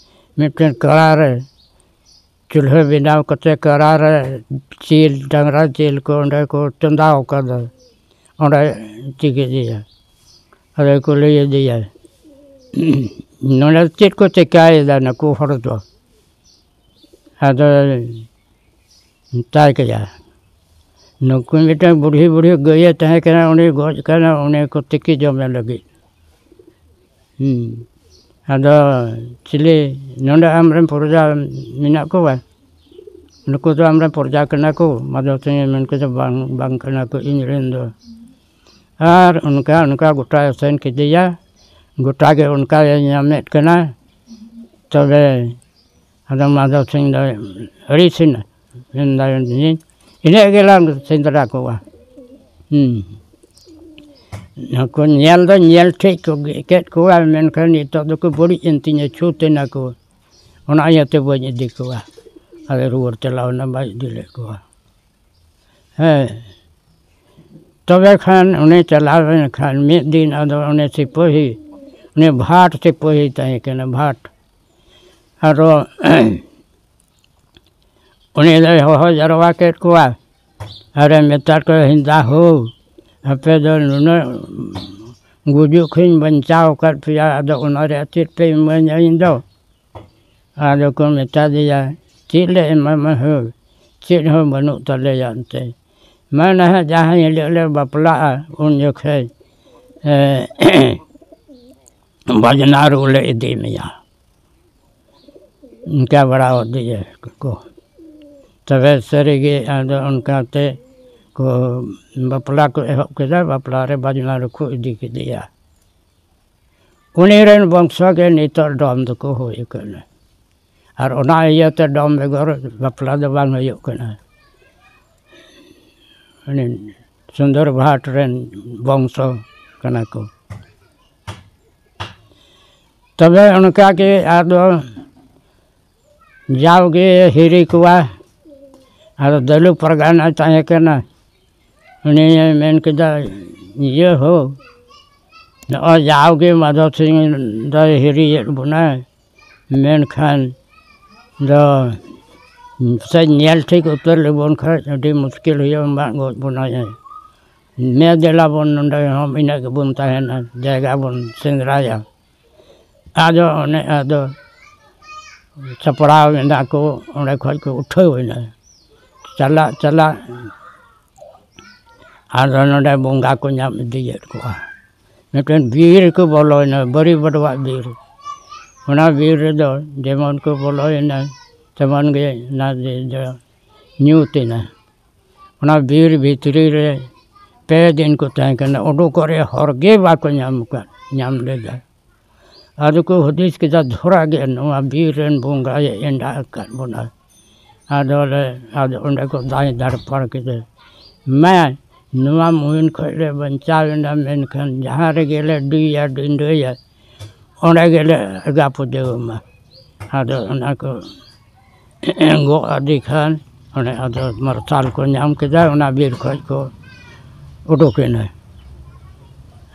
ᱢᱤᱫᱴᱮᱱ ᱠᱟᱲᱟ ᱨᱮ, ᱪᱩᱞᱦᱟᱹ ᱵᱮᱱᱟᱣ ᱠᱟᱛᱮ ᱠᱟᱲᱟ ᱨᱮ ᱡᱤᱞ, ᱰᱟᱝᱨᱟ ᱡᱤᱞ ᱠᱚ ᱚᱸᱰᱮ ᱠᱚ ᱪᱚᱸᱫᱟ ᱟᱠᱟᱫᱟ, ᱚᱸᱰᱮ ᱤᱫᱤ ᱠᱮᱫᱮᱭᱟ᱾ ᱟᱫᱚ ᱠᱩᱞᱤ ᱮᱫᱮᱭᱟ, "ᱱᱚᱰᱮ ᱪᱮᱫ ᱠᱚ ᱪᱮᱠᱟᱭᱮᱫᱟ ᱱᱩᱠᱩ ᱦᱚᱲ ᱫᱚ?" ᱟᱫᱚ ᱢᱮᱛᱟᱭ ᱠᱟᱱᱟ, ᱱᱩᱠᱩ ᱢᱤᱫᱴᱟᱝ ᱵᱩᱲᱦᱤ ᱵᱩᱲᱦᱤ ᱜᱟᱹᱭᱮ ᱛᱟᱦᱮᱸ ᱠᱟᱱᱟ, ᱩᱱᱤ ᱜᱚᱡ ᱠᱟᱱᱟ, ᱩᱱᱤ ᱠᱚ ᱛᱤᱠᱤ ᱡᱚᱢᱮ ᱞᱟᱹᱜᱤᱫ᱾ ᱦᱩᱸ᱾ ᱟᱫᱚ ᱪᱤᱞᱤ ᱱᱚᱰᱮ ᱟᱢᱨᱮᱱ ᱯᱨᱚᱡᱟ ᱢᱮᱱᱟᱜ ᱠᱚᱣᱟ? ᱱᱩᱠᱩ ᱫᱚ ᱟᱢᱨᱮᱱ ᱯᱨᱚᱡᱟ ᱠᱟᱱᱟ ᱠᱚ? ᱢᱟᱫᱷᱚ ᱥᱤᱝ ᱮ ᱢᱮᱱ ᱠᱮᱫᱟ, "ᱵᱟᱝ, ᱵᱟᱝ ᱠᱟᱱᱟ ᱠᱚ ᱤᱧ ᱨᱮᱱ ᱫᱚ᱾" ᱟᱨ ᱚᱱᱠᱟ ᱚᱱᱠᱟ ᱜᱚᱴᱟᱭ ᱟᱥᱮᱱ ᱠᱮᱫᱮᱭᱟ, ᱜᱚᱴᱟ ᱜᱮ ᱚᱱᱠᱟᱭ ᱧᱟᱢᱮᱫ ᱠᱟᱱᱟ᱾ ᱛᱚᱵᱮ ᱟᱫᱚ ᱢᱟᱫᱷᱚ ᱥᱤᱝ ᱫᱚ ᱟᱹᱲᱤᱥᱮᱱᱟ, ᱢᱮᱱᱫᱟᱭ, "ᱤᱱᱟᱹᱜ ᱜᱮᱞᱟᱝ ᱥᱮᱸᱫᱽᱨᱟ ᱠᱚᱣᱟ᱾" ᱦᱩᱸ᱾ ᱱᱩᱠᱩ ᱧᱮᱞ ᱫᱚ ᱧᱮᱞ ᱴᱷᱤᱠ ᱠᱚ ᱜᱮ-, ᱠᱮᱫ ᱠᱚᱣᱟ, ᱢᱮᱱᱠᱷᱟᱱ ᱱᱤᱛᱚᱜ ᱫᱚᱠᱚ ᱵᱟᱹᱲᱤᱡ ᱮᱱ ᱛᱤᱧᱟᱹ, ᱪᱷᱩᱛ ᱮᱱᱟ ᱠᱚ, ᱚᱱᱟ ᱤᱭᱟᱹᱛᱮ ᱵᱟᱹᱧ ᱤᱫᱤ ᱠᱚᱣᱟ᱾ ᱟᱫᱚ ᱨᱩᱣᱟᱹᱲ ᱪᱟᱞᱟᱣ ᱮᱱᱟ, ᱵᱟᱭ ᱤᱫᱤ ᱞᱮᱫ ᱠᱚᱣᱟ᱾ ᱦᱮᱸ, ᱛᱚᱵᱮ ᱠᱷᱟᱱ ᱩᱱᱤ ᱪᱟᱞᱟᱣ ᱮᱱ ᱠᱷᱟᱱ ᱢᱤᱫ ᱫᱤᱱ ᱟᱫᱚ ᱩᱱᱤ ᱥᱤᱯᱟᱹᱦᱤ, ᱩᱱᱤ ᱵᱷᱟᱴ ᱥᱤᱯᱟᱹᱦᱤ ᱛᱟᱦᱮᱸ ᱠᱟᱱᱟ, ᱵᱷᱟᱴ᱾ ᱟᱫᱚ ᱩᱱᱤ ᱫᱚᱭ ᱦᱚᱦᱚ ᱡᱟᱨᱣᱟ ᱠᱮᱫ ᱠᱚᱣᱟ ᱟᱨᱮ ᱢᱮᱛᱟᱫ ᱠᱚᱣᱟ, "ᱦᱮᱸᱫᱟ ᱦᱳ, ᱟᱯᱮ ᱫᱚ ᱱᱩᱱᱟᱹᱜ ᱜᱩᱡᱩᱜ ᱠᱷᱚᱱ ᱵᱟᱧᱪᱟᱣ ᱟᱠᱟᱫ ᱯᱮᱭᱟ, ᱟᱫᱚ ᱚᱱᱟ ᱨᱮᱭᱟᱜ ᱪᱮᱫ ᱯᱮ ᱤᱢᱟᱹᱧᱟ ᱤᱧ ᱫᱚ?" ᱟᱫᱚ ᱠᱚ ᱢᱮᱛᱟ ᱫᱮᱭᱟ, "ᱪᱮᱫ ᱞᱮ ᱮᱢᱟᱢᱟ ᱦᱳ, ᱪᱮᱫ ᱦᱚᱸ ᱵᱟᱹᱱᱩᱜ ᱛᱟᱞᱮᱭᱟ ᱮᱱᱛᱮ᱾ ᱢᱟ ᱱᱟᱦᱟᱜ ᱡᱟᱦᱟᱸ ᱦᱤᱞᱳᱜ ᱞᱮ ᱵᱟᱯᱞᱟᱜᱼᱟ, ᱩᱱ ᱡᱚᱠᱷᱮᱡ, ᱮ, ᱵᱟᱡᱽᱱᱟ ᱨᱩ ᱞᱮ ᱤᱫᱤ ᱢᱮᱭᱟ᱾" ᱤᱱᱠᱟ ᱵᱟᱲᱟ ᱟᱫᱮᱭᱟ ᱠᱚ᱾ ᱛᱚᱵᱮ ᱥᱟᱹᱨᱤᱜᱮ ᱟᱫᱚ ᱚᱱᱠᱟᱛᱮ ᱠᱚ ᱵᱟᱯᱞᱟ ᱠᱚ ᱮᱦᱚᱵ ᱠᱮᱫᱟ᱾ ᱵᱟᱯᱞᱟ ᱨᱮ ᱵᱟᱡᱽᱱᱟ ᱨᱩ ᱠᱚ ᱤᱫᱤ ᱠᱮᱫᱮᱭᱟ᱾ ᱩᱱᱤ ᱨᱮᱱ ᱵᱚᱝᱥᱚ ᱜᱮ ᱱᱤᱛᱚᱜ ᱰᱚᱢ ᱫᱚᱠᱚ ᱦᱩᱭ ᱟᱠᱟᱱᱟ᱾ ᱟᱨ ᱚᱱᱟ ᱤᱭᱟᱹᱛᱮ ᱰᱚᱢ ᱵᱮᱜᱚᱨ ᱵᱟᱯᱞᱟ ᱫᱚ ᱵᱟᱝ ᱦᱩᱭᱩᱜ ᱠᱟᱱᱟ᱾ ᱩᱱᱤ ᱥᱩᱱᱫᱚᱨ ᱵᱷᱟᱴ ᱨᱮᱱ ᱵᱚᱝᱥᱚ ᱠᱟᱱᱟ ᱠᱚ᱾ ᱛᱚᱵᱮ ᱚᱱᱠᱟ ᱜᱮ ᱟᱫᱚ ᱡᱟᱣᱜᱮ ᱦᱤᱨᱤ ᱠᱚᱣᱟ᱾ ᱟᱫᱚ ᱫᱟᱹᱞᱩ ᱯᱟᱨᱜᱟᱱᱟᱭ ᱛᱟᱦᱮᱸ ᱠᱟᱱᱟ᱾ ᱩᱱᱤᱭ ᱢᱮᱱ ᱠᱮᱫᱟ, "ᱤᱭᱟᱹ ᱦᱳ, ᱱᱚᱜᱼᱚᱭ ᱡᱟᱣᱜᱮ ᱢᱟᱫᱷᱚ ᱥᱤᱝ ᱫᱚᱭ ᱦᱤᱨᱤᱭᱮᱫ ᱵᱚᱱᱟᱭ, ᱢᱮᱱᱠᱷᱟᱱ ᱫᱚ ᱯᱟᱥᱮᱡ ᱧᱮᱞ ᱴᱷᱤᱠ ᱩᱛᱟᱹᱨ ᱞᱮᱵᱚᱱ ᱠᱷᱟᱡ ᱟᱹᱰᱤ ᱢᱩᱥᱠᱤᱞ ᱦᱩᱭᱩᱜᱼᱟ, ᱢᱟᱜ ᱜᱚᱡ ᱵᱚᱱᱟᱭ᱾ ᱢᱮ ᱫᱮᱞᱟ ᱵᱚᱱ, ᱱᱚᱰᱮ ᱦᱚᱸ ᱤᱱᱟᱹᱜ ᱜᱮᱵᱚᱱ ᱛᱟᱦᱮᱱᱟ, ᱡᱟᱭᱜᱟ ᱵᱚᱱ ᱥᱮᱸᱫᱽᱨᱟᱭᱟ᱾" ᱟᱫᱚ ᱚᱱᱮ ᱟᱫᱚ ᱥᱟᱯᱲᱟᱣ ᱮᱱᱟ ᱠᱚ, ᱚᱸᱰᱮ ᱠᱷᱚᱡ ᱠᱚ ᱩᱴᱷᱟᱹᱣ ᱮᱱᱟ, ᱪᱟᱞᱟᱜ ᱪᱟᱞᱟᱜ ᱟᱫᱚ ᱱᱚᱰᱮ ᱵᱚᱸᱜᱟ ᱠᱚ ᱧᱟᱢ ᱤᱫᱤᱭᱮᱫ ᱠᱚᱣᱟ᱾ ᱢᱤᱫᱴᱮᱱ ᱵᱤᱨ ᱨᱮᱠᱚ ᱵᱚᱞᱚᱭᱮᱱᱟ, ᱵᱟᱹᱨᱤ ᱵᱟᱰᱣᱟᱜ ᱵᱤᱨ᱾ ᱚᱱᱟ ᱵᱤᱨ ᱨᱮᱫᱚ ᱡᱮᱢᱚᱱ ᱠᱚ ᱵᱚᱞᱚᱭᱮᱱᱟ, ᱛᱮᱢᱚᱱ ᱜᱮ ᱚᱱᱟ ᱫᱚ ᱧᱩᱛ ᱮᱱᱟ᱾ ᱚᱱᱟ ᱵᱤᱨ ᱵᱷᱤᱛᱨᱤ ᱨᱮ ᱯᱮ ᱫᱤᱱ ᱠᱚ ᱛᱟᱦᱮᱸ ᱠᱟᱱᱟ, ᱩᱰᱩᱠᱚᱜ ᱨᱮᱭᱟᱜ ᱦᱚᱨ ᱜᱮ ᱵᱟᱠᱚ ᱧᱟᱢ ᱟᱠᱟᱫ, ᱧᱟᱢ ᱞᱮᱫᱟ᱾ ᱟᱫᱚ ᱠᱚ ᱦᱩᱫᱤᱥ ᱠᱮᱫᱟ, "ᱫᱷᱚᱨᱟ ᱜᱮ ᱱᱚᱣᱟ ᱵᱤᱨ ᱨᱮᱱ ᱵᱚᱸᱜᱟᱭ ᱮᱸᱰᱟ ᱟᱠᱟᱫ ᱵᱚᱱᱟ᱾" ᱟᱫᱚ ᱞᱮ, ᱟᱫᱚ ᱚᱸᱰᱮ ᱠᱚ ᱫᱟᱭ ᱫᱟᱨᱯᱟᱨ ᱠᱮᱫᱟ, "ᱢᱟ, ᱱᱚᱣᱟ ᱢᱩᱦᱤᱱ ᱠᱷᱚᱡ ᱞᱮ ᱵᱟᱧᱪᱟᱣ ᱮᱱᱟ, ᱢᱮᱱᱠᱷᱟᱱ ᱡᱟᱦᱟᱸ ᱨᱮᱜᱮ ᱞᱮ ᱰᱩᱭᱟ, ᱰᱤᱸᱰᱟᱹᱭᱟ, ᱚᱸᱰᱮ ᱜᱮᱞᱮ ᱟᱜᱟ ᱯᱩᱡᱟᱹ ᱟᱢᱟ᱾" ᱟᱫᱚ ᱚᱱᱟ ᱠᱚ ᱜᱚᱜ ᱟᱫᱮ ᱠᱷᱟᱱ, ᱚᱱᱮ ᱟᱫᱚ ᱢᱟᱨᱥᱟᱞ ᱠᱚ ᱧᱟᱢ ᱠᱮᱫᱟ, ᱚᱱᱟ ᱵᱤᱨ ᱠᱷᱚᱡ ᱠᱚ ᱩᱰᱩᱠ ᱮᱱᱟ᱾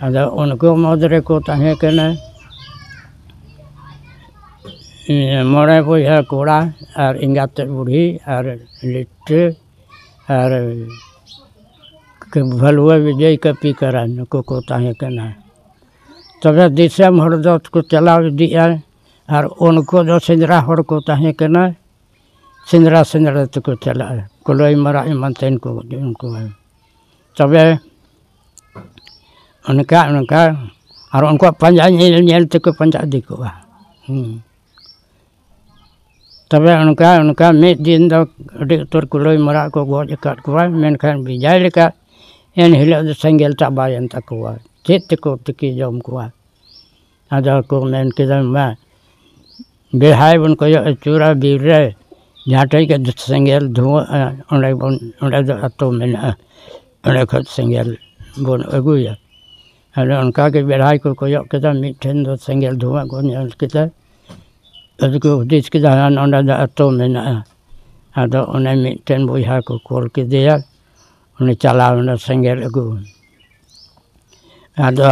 ᱟᱫᱚ ᱩᱱᱠᱩ ᱢᱩᱫᱽ ᱨᱮᱠᱚ ᱛᱟᱦᱮᱸ ᱠᱟᱱᱟ ᱢᱚᱬᱮ ᱵᱚᱭᱦᱟ ᱠᱚᱲᱟ ᱟᱨ ᱮᱸᱜᱟᱛ ᱛᱮᱫ ᱵᱩᱲᱦᱤ ᱟᱨ ᱞᱤᱴᱟᱹ ᱟᱨ ᱵᱷᱟᱞᱩᱣᱟ ᱵᱤᱡᱚᱭ ᱠᱟᱹᱯᱤ ᱠᱟᱨᱟ, ᱱᱩᱠᱩ ᱠᱚ ᱛᱟᱦᱮᱸ ᱠᱟᱱᱟ᱾ ᱛᱚᱵᱮ ᱫᱤᱥᱚᱢ ᱦᱚᱲ ᱫᱚ ᱠᱚ ᱪᱟᱞᱟᱣ ᱤᱫᱤᱜᱼᱟ, ᱟᱨ ᱩᱱᱠᱩ ᱫᱚ ᱥᱮᱸᱫᱽᱨᱟ ᱦᱚᱲ ᱠᱚ ᱛᱟᱦᱮᱸ ᱠᱟᱱᱟ᱾ ᱥᱮᱸᱫᱽᱨᱟ ᱥᱮᱸᱫᱽᱨᱟ ᱛᱮᱠᱚ ᱪᱟᱞᱟᱜᱼᱟ, ᱠᱩᱞᱟᱹᱭ ᱢᱟᱨᱟᱜ ᱮᱢᱟᱱ ᱛᱮᱱ ᱠᱚ ᱩᱱᱠᱩ᱾ ᱛᱚᱵᱮ ᱚᱱᱠᱟ ᱚᱱᱠᱟ ᱟᱨ ᱩᱱᱠᱩᱣᱟᱜ ᱯᱟᱸᱡᱟ ᱧᱮᱞ ᱧᱮᱞ ᱛᱮᱠᱚ ᱯᱟᱸᱡᱟ ᱤᱫᱤ ᱠᱚᱣᱟ᱾ ᱦᱩᱸ᱾ ᱛᱚᱵᱮ ᱚᱱᱠᱟ ᱚᱱᱠᱟ ᱢᱤᱫ ᱫᱤᱱ ᱫᱚ ᱟᱹᱰᱤ ᱩᱛᱟᱹᱨ ᱠᱩᱞᱟᱹᱭ ᱢᱟᱨᱟᱜ ᱠᱚ ᱜᱚᱡ ᱟᱠᱟᱫ ᱠᱚᱣᱟ, ᱢᱮᱱᱠᱷᱟᱱ ᱵᱮᱡᱟᱭ ᱞᱮᱠᱟ ᱮᱱ ᱦᱤᱞᱳᱜ ᱫᱚ ᱥᱮᱸᱜᱮᱞ ᱪᱟᱵᱟᱭᱮᱱ ᱛᱟᱠᱚᱣᱟ᱾ ᱪᱮᱫ ᱛᱮᱠᱚ ᱛᱤᱠᱤ ᱡᱚᱢ ᱠᱚᱣᱟ? ᱟᱫᱚ ᱠᱚ ᱢᱮᱱ ᱠᱮᱫᱟ, ᱢᱟ ᱵᱮᱲᱦᱟᱭ ᱵᱚᱱ ᱠᱚᱭᱚᱜ ᱟᱹᱪᱩᱨᱟ ᱵᱤᱨ ᱨᱮ, ᱡᱟᱦᱟᱸ ᱴᱷᱮᱡ ᱜᱮ ᱥᱮᱸᱜᱮᱞ ᱫᱷᱩᱣᱟᱹᱜᱼᱟ, ᱚᱸᱰᱮ ᱵᱚᱱ, ᱚᱸᱰᱮ ᱫᱚ ᱟᱛᱳ ᱢᱮᱱᱟᱜᱼᱟ, ᱚᱸᱰᱮ ᱠᱷᱚᱡ ᱥᱮᱸᱜᱮᱞ ᱵᱚᱱ ᱟᱹᱜᱩᱭᱟ᱾ ᱟᱫᱚ ᱚᱱᱠᱟ ᱜᱮ ᱵᱮᱲᱦᱟᱭ ᱠᱚ ᱠᱚᱭᱚᱜ ᱠᱮᱫᱟ, ᱢᱤᱫᱴᱷᱮᱱ ᱫᱚ ᱥᱮᱸᱜᱮᱞ ᱫᱷᱩᱣᱟᱹ ᱠᱚ ᱧᱮᱞ ᱠᱮᱫᱟ᱾ ᱟᱫᱚ ᱠᱚ ᱦᱩᱫᱤᱥ ᱠᱮᱫᱟ, ᱦᱮᱸ, ᱱᱚᱸᱰᱮ ᱫᱚ ᱟᱛᱳ ᱢᱮᱱᱟᱜᱼᱟ᱾ ᱟᱫᱚ ᱚᱱᱮ ᱢᱤᱫᱴᱮᱱ ᱵᱚᱭᱦᱟ ᱠᱚ ᱠᱩᱞ ᱠᱮᱫᱮᱭᱟ, ᱩᱱᱤ ᱪᱟᱞᱟᱣ ᱮᱱᱟ ᱥᱮᱸᱜᱮᱞ ᱟᱹᱜᱩ᱾ ᱟᱫᱚ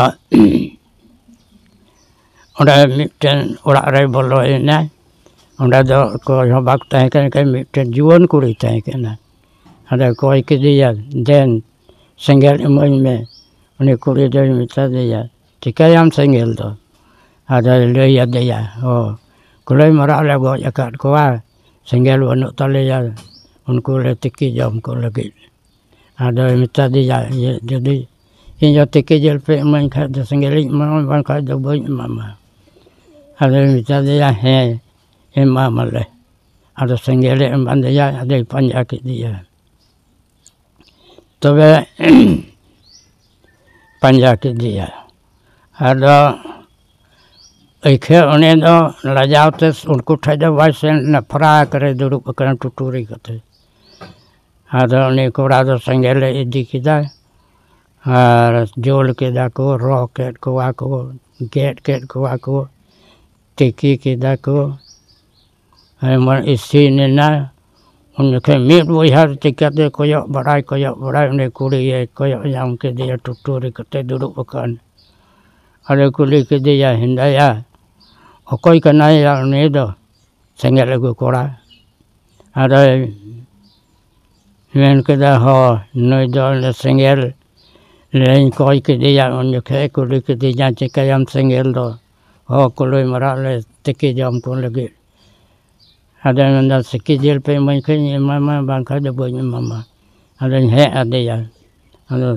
ᱚᱸᱰᱮ ᱢᱤᱫᱴᱮᱱ ᱚᱲᱟᱜ ᱨᱮᱭ ᱵᱚᱞᱚᱭᱮᱱᱟ᱾ ᱚᱸᱰᱮ ᱫᱚ ᱚᱠᱚᱭ ᱦᱚᱸ ᱵᱟᱠᱚ ᱛᱟᱦᱮᱸ ᱠᱟᱱᱟ, ᱮᱠᱮᱱ ᱢᱤᱫᱴᱮᱱ ᱡᱩᱣᱟᱹᱱ ᱠᱩᱲᱤᱭ ᱛᱟᱦᱮᱸ ᱠᱟᱱᱟ᱾ ᱟᱫᱚ ᱠᱚᱭ ᱠᱮᱫᱮᱭᱟ, ᱫᱮᱱ ᱥᱮᱸᱜᱮᱞ ᱤᱢᱟᱹᱧ ᱢᱮ᱾ ᱩᱱᱤ ᱠᱩᱲᱤ ᱫᱚᱭ ᱢᱮᱛᱟ ᱫᱮᱭᱟ, ᱪᱤᱠᱟᱹᱭᱟᱢ ᱥᱮᱸᱜᱮᱞ ᱫᱚ? ᱟᱫᱚᱭ ᱞᱟᱹᱭ ᱟᱫᱮᱭᱟ, ᱚ, ᱠᱩᱞᱟᱹᱭ ᱢᱟᱨᱟᱜ ᱞᱮ ᱜᱚᱡ ᱟᱠᱟᱫ ᱠᱚᱣᱟ, ᱥᱮᱸᱜᱮᱞ ᱵᱟᱹᱱᱩᱜ ᱛᱟᱞᱮᱭᱟ ᱩᱱᱠᱩ ᱞᱮ ᱛᱤᱠᱤ ᱡᱚᱢ ᱠᱚ ᱞᱟᱹᱜᱤᱫ᱾ ᱟᱫᱚᱭ ᱢᱮᱛᱟ ᱫᱮᱭᱟ, ᱤᱭᱟᱹ, ᱡᱩᱫᱤ ᱤᱧ ᱫᱚ ᱛᱤᱠᱤ ᱡᱤᱞ ᱯᱮ ᱤᱢᱟᱹᱧ ᱠᱷᱟᱡ ᱫᱚ ᱥᱮᱸᱜᱮᱞᱤᱧ ᱮᱢᱟᱢᱟ, ᱵᱟᱝᱠᱷᱟᱡ ᱫᱚ ᱵᱟᱹᱧ ᱮᱢᱟᱢᱟ᱾ ᱟᱫᱚᱭ ᱢᱮᱛᱟ ᱫᱮᱭᱟ, ᱦᱮᱸ, ᱮᱢᱟᱢᱟᱞᱮ᱾ ᱟᱫᱚ ᱥᱮᱸᱜᱮᱞᱮ ᱮᱢᱟᱫᱮᱭᱟ, ᱟᱫᱚᱭ ᱯᱟᱸᱡᱟ ᱠᱮᱫᱮᱭᱟ᱾ ᱛᱚᱵᱮ ᱯᱟᱸᱡᱟ ᱠᱮᱫᱮᱭᱟ᱾ ᱟᱫᱚ ᱟᱹᱭᱠᱷᱟᱹ ᱩᱱᱤ ᱫᱚ ᱞᱟᱡᱟᱣ ᱛᱮ ᱩᱱᱠᱩ ᱴᱷᱮᱡ ᱫᱚ ᱵᱟᱭ ᱥᱮᱱ ᱞᱮᱱᱟ, ᱯᱷᱟᱨᱟᱠ ᱨᱮ ᱫᱩᱲᱩᱵ ᱟᱠᱟᱱᱟ ᱴᱩᱴᱩᱨᱤ ᱠᱟᱛᱮ᱾ ᱟᱫᱚ ᱩᱱᱤ ᱠᱚᱲᱟ ᱫᱚ ᱥᱮᱸᱜᱮᱞ ᱮ ᱤᱫᱤ ᱠᱮᱫᱟ ᱟᱨ ᱡᱩᱞ ᱠᱮᱫᱟ ᱠᱚ, ᱨᱚ ᱠᱮᱫ ᱠᱚᱣᱟ ᱠᱚ, ᱜᱮᱫ ᱠᱮᱫ ᱠᱚᱣᱟ ᱠᱚ, ᱛᱤᱠᱤ ᱠᱮᱫᱟ ᱠᱚ᱾ ᱮᱢᱚᱱ ᱤᱥᱤᱱ ᱮᱱᱟ᱾ ᱩᱱ ᱡᱚᱠᱷᱮᱡ ᱢᱤᱫ ᱵᱚᱭᱦᱟ ᱪᱤᱠᱟᱹᱛᱮ ᱠᱚᱭᱚᱜ ᱵᱟᱲᱟᱭ, ᱠᱚᱭᱚᱜ ᱵᱟᱲᱟᱭ, ᱩᱱᱤ ᱠᱩᱲᱤᱭᱮ ᱠᱚᱭᱚᱜ ᱧᱟᱢ ᱠᱮᱫᱮᱭᱟ, ᱴᱩᱴᱩᱨᱤ ᱠᱟᱛᱮ ᱫᱩᱲᱩᱵ ᱟᱠᱟᱱ᱾ ᱟᱫᱚ ᱠᱩᱞᱤ ᱠᱮᱫᱮᱭᱟ, ᱦᱮᱸᱫᱟᱭᱟ, ᱚᱠᱚᱭ ᱠᱟᱱᱟᱭ ᱭᱟ ᱩᱱᱤ ᱫᱚ ᱥᱮᱸᱜᱮᱞ ᱟᱹᱜᱩ ᱠᱚᱲᱟ? ᱟᱫᱚᱭ ᱢᱮᱱ ᱠᱮᱫᱟ, ᱦᱚ, ᱱᱩᱭ ᱫᱚ ᱚᱱᱮ ᱥᱮᱸᱜᱮᱞ ᱞᱮᱧ ᱠᱚᱭ ᱠᱮᱫᱮᱭᱟ, ᱩᱱ ᱡᱚᱠᱷᱮᱡ ᱮ ᱠᱩᱞᱤ ᱠᱤᱫᱤᱧᱟ, ᱪᱤᱠᱟᱹᱭᱟᱢ ᱥᱮᱸᱜᱮᱞ ᱫᱚ? ᱦᱚ, ᱠᱩᱞᱩᱭ ᱢᱟᱨᱟᱜ ᱞᱮ ᱛᱤᱠᱤ ᱡᱚᱢ ᱠᱚ ᱞᱟᱹᱜᱤᱫ᱾ ᱟᱫᱚᱭ ᱢᱮᱱᱫᱟ, ᱥᱤᱠᱤ ᱡᱤᱞ ᱯᱮ ᱤᱢᱟᱹᱧ ᱠᱷᱟᱡ ᱤᱧ ᱮᱢᱟᱢᱟ, ᱵᱟᱝᱠᱷᱟᱡ ᱫᱚ ᱵᱟᱹᱧ ᱮᱢᱟᱢᱟ᱾ ᱟᱫᱚᱧ ᱦᱮᱡ ᱟᱫᱮᱭᱟ᱾ ᱟᱫᱚ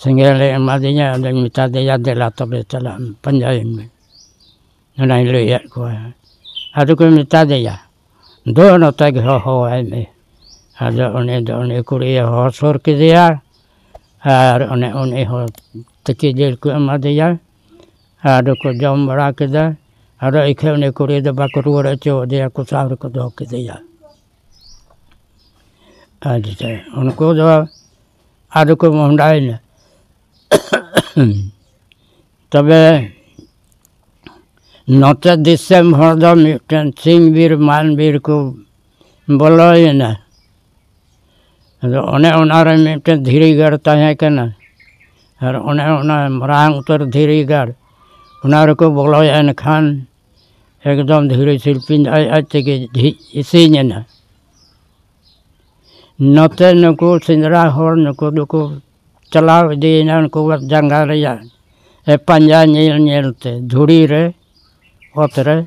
ᱥᱮᱸᱜᱮᱞ ᱮ ᱮᱢᱟᱫᱤᱧᱟ, ᱟᱫᱚᱧ ᱢᱮᱛᱟ ᱫᱮᱭᱟ, ᱫᱮᱞᱟ ᱛᱚᱵᱮ ᱪᱟᱞᱟᱜ ᱢᱮ, ᱯᱟᱸᱡᱟᱭᱮᱢ ᱢᱮ, ᱚᱱᱟᱧ ᱞᱟᱹᱭᱟᱫ ᱠᱚᱣᱟ᱾ ᱟᱫᱚ ᱠᱚ ᱢᱮᱛᱟ ᱫᱮᱭᱟ, ᱫᱩ ᱱᱚᱛᱮ ᱜᱮ ᱦᱚᱦᱚᱣᱟᱭ ᱢᱮ᱾ ᱟᱫᱚ ᱩᱱᱤ ᱫᱚ ᱩᱱᱤ ᱠᱩᱲᱤᱭᱮ ᱦᱚᱦᱚ ᱥᱩᱨ ᱠᱮᱫᱮᱭᱟ, ᱟᱨ ᱚᱱᱮ ᱩᱱᱤ ᱦᱚᱸ ᱛᱤᱠᱤ ᱡᱤᱞ ᱠᱚ ᱮᱢᱟᱫᱮᱭᱟ᱾ ᱟᱫᱚ ᱠᱚ ᱡᱚᱢ ᱵᱟᱲᱟ ᱠᱮᱫᱟ᱾ ᱟᱫᱚ ᱤᱠᱷᱟᱹ ᱩᱱᱤ ᱠᱩᱲᱤ ᱫᱚ ᱵᱟᱠᱚ ᱨᱩᱣᱟᱹᱲ ᱦᱚᱪᱚ ᱟᱫᱮᱭᱟ, ᱠᱚ ᱥᱟᱵ ᱨᱮᱠᱚ ᱫᱚᱦᱚ ᱠᱮᱫᱮᱭᱟ᱾ ᱟᱪᱪᱷᱟ, ᱩᱱᱠᱩ ᱫᱚ ᱟᱫᱚ ᱠᱚ ᱢᱚᱦᱰᱟᱭᱮᱱᱟ᱾ ᱛᱚᱵᱮ ᱱᱚᱛᱮ ᱫᱤᱥᱚᱢ ᱦᱚᱲ ᱫᱚ ᱢᱤᱫᱴᱮᱱ ᱥᱤᱧ ᱵᱤᱨ ᱢᱟᱱ ᱵᱤᱨ ᱠᱚ ᱵᱚᱞᱚᱭᱮᱱᱟ᱾ ᱟᱫᱚ ᱚᱱᱮ ᱚᱱᱟᱨᱮ ᱢᱤᱫᱴᱮᱱ ᱫᱷᱤᱨᱤ ᱜᱟᱲ ᱛᱟᱦᱮᱸ ᱠᱟᱱᱟ, ᱟᱨ ᱚᱱᱮ ᱚᱱᱟ ᱢᱟᱨᱟᱝ ᱩᱛᱟᱹᱨ ᱫᱷᱤᱨᱤ ᱜᱟᱲ, ᱚᱱᱟ ᱨᱮᱠᱚ ᱵᱚᱞᱚᱭᱮᱱ ᱠᱷᱟᱱ ᱮᱠᱫᱚᱢ ᱫᱷᱤᱨᱤ ᱥᱤᱞᱯᱤᱧ ᱟᱡ ᱟᱡ ᱛᱮᱜᱮ ᱡᱷᱤᱡ ᱤᱥᱤᱱ ᱮᱱᱟ᱾ ᱱᱚᱛᱮ ᱱᱩᱠᱩ ᱥᱮᱸᱫᱽᱨᱟ ᱦᱚᱲ, ᱱᱩᱠᱩ ᱫᱚᱠᱚ ᱪᱟᱞᱟᱣ ᱤᱫᱤᱭᱮᱱᱟ ᱩᱱᱠᱩᱣᱟᱜ ᱡᱟᱸᱜᱟ ᱨᱮᱭᱟᱜ ᱮ ᱯᱟᱸᱡᱟ ᱧᱮᱞ ᱧᱮᱞ ᱛᱮ, ᱫᱷᱩᱲᱤ ᱨᱮ, ᱚᱛ ᱨᱮ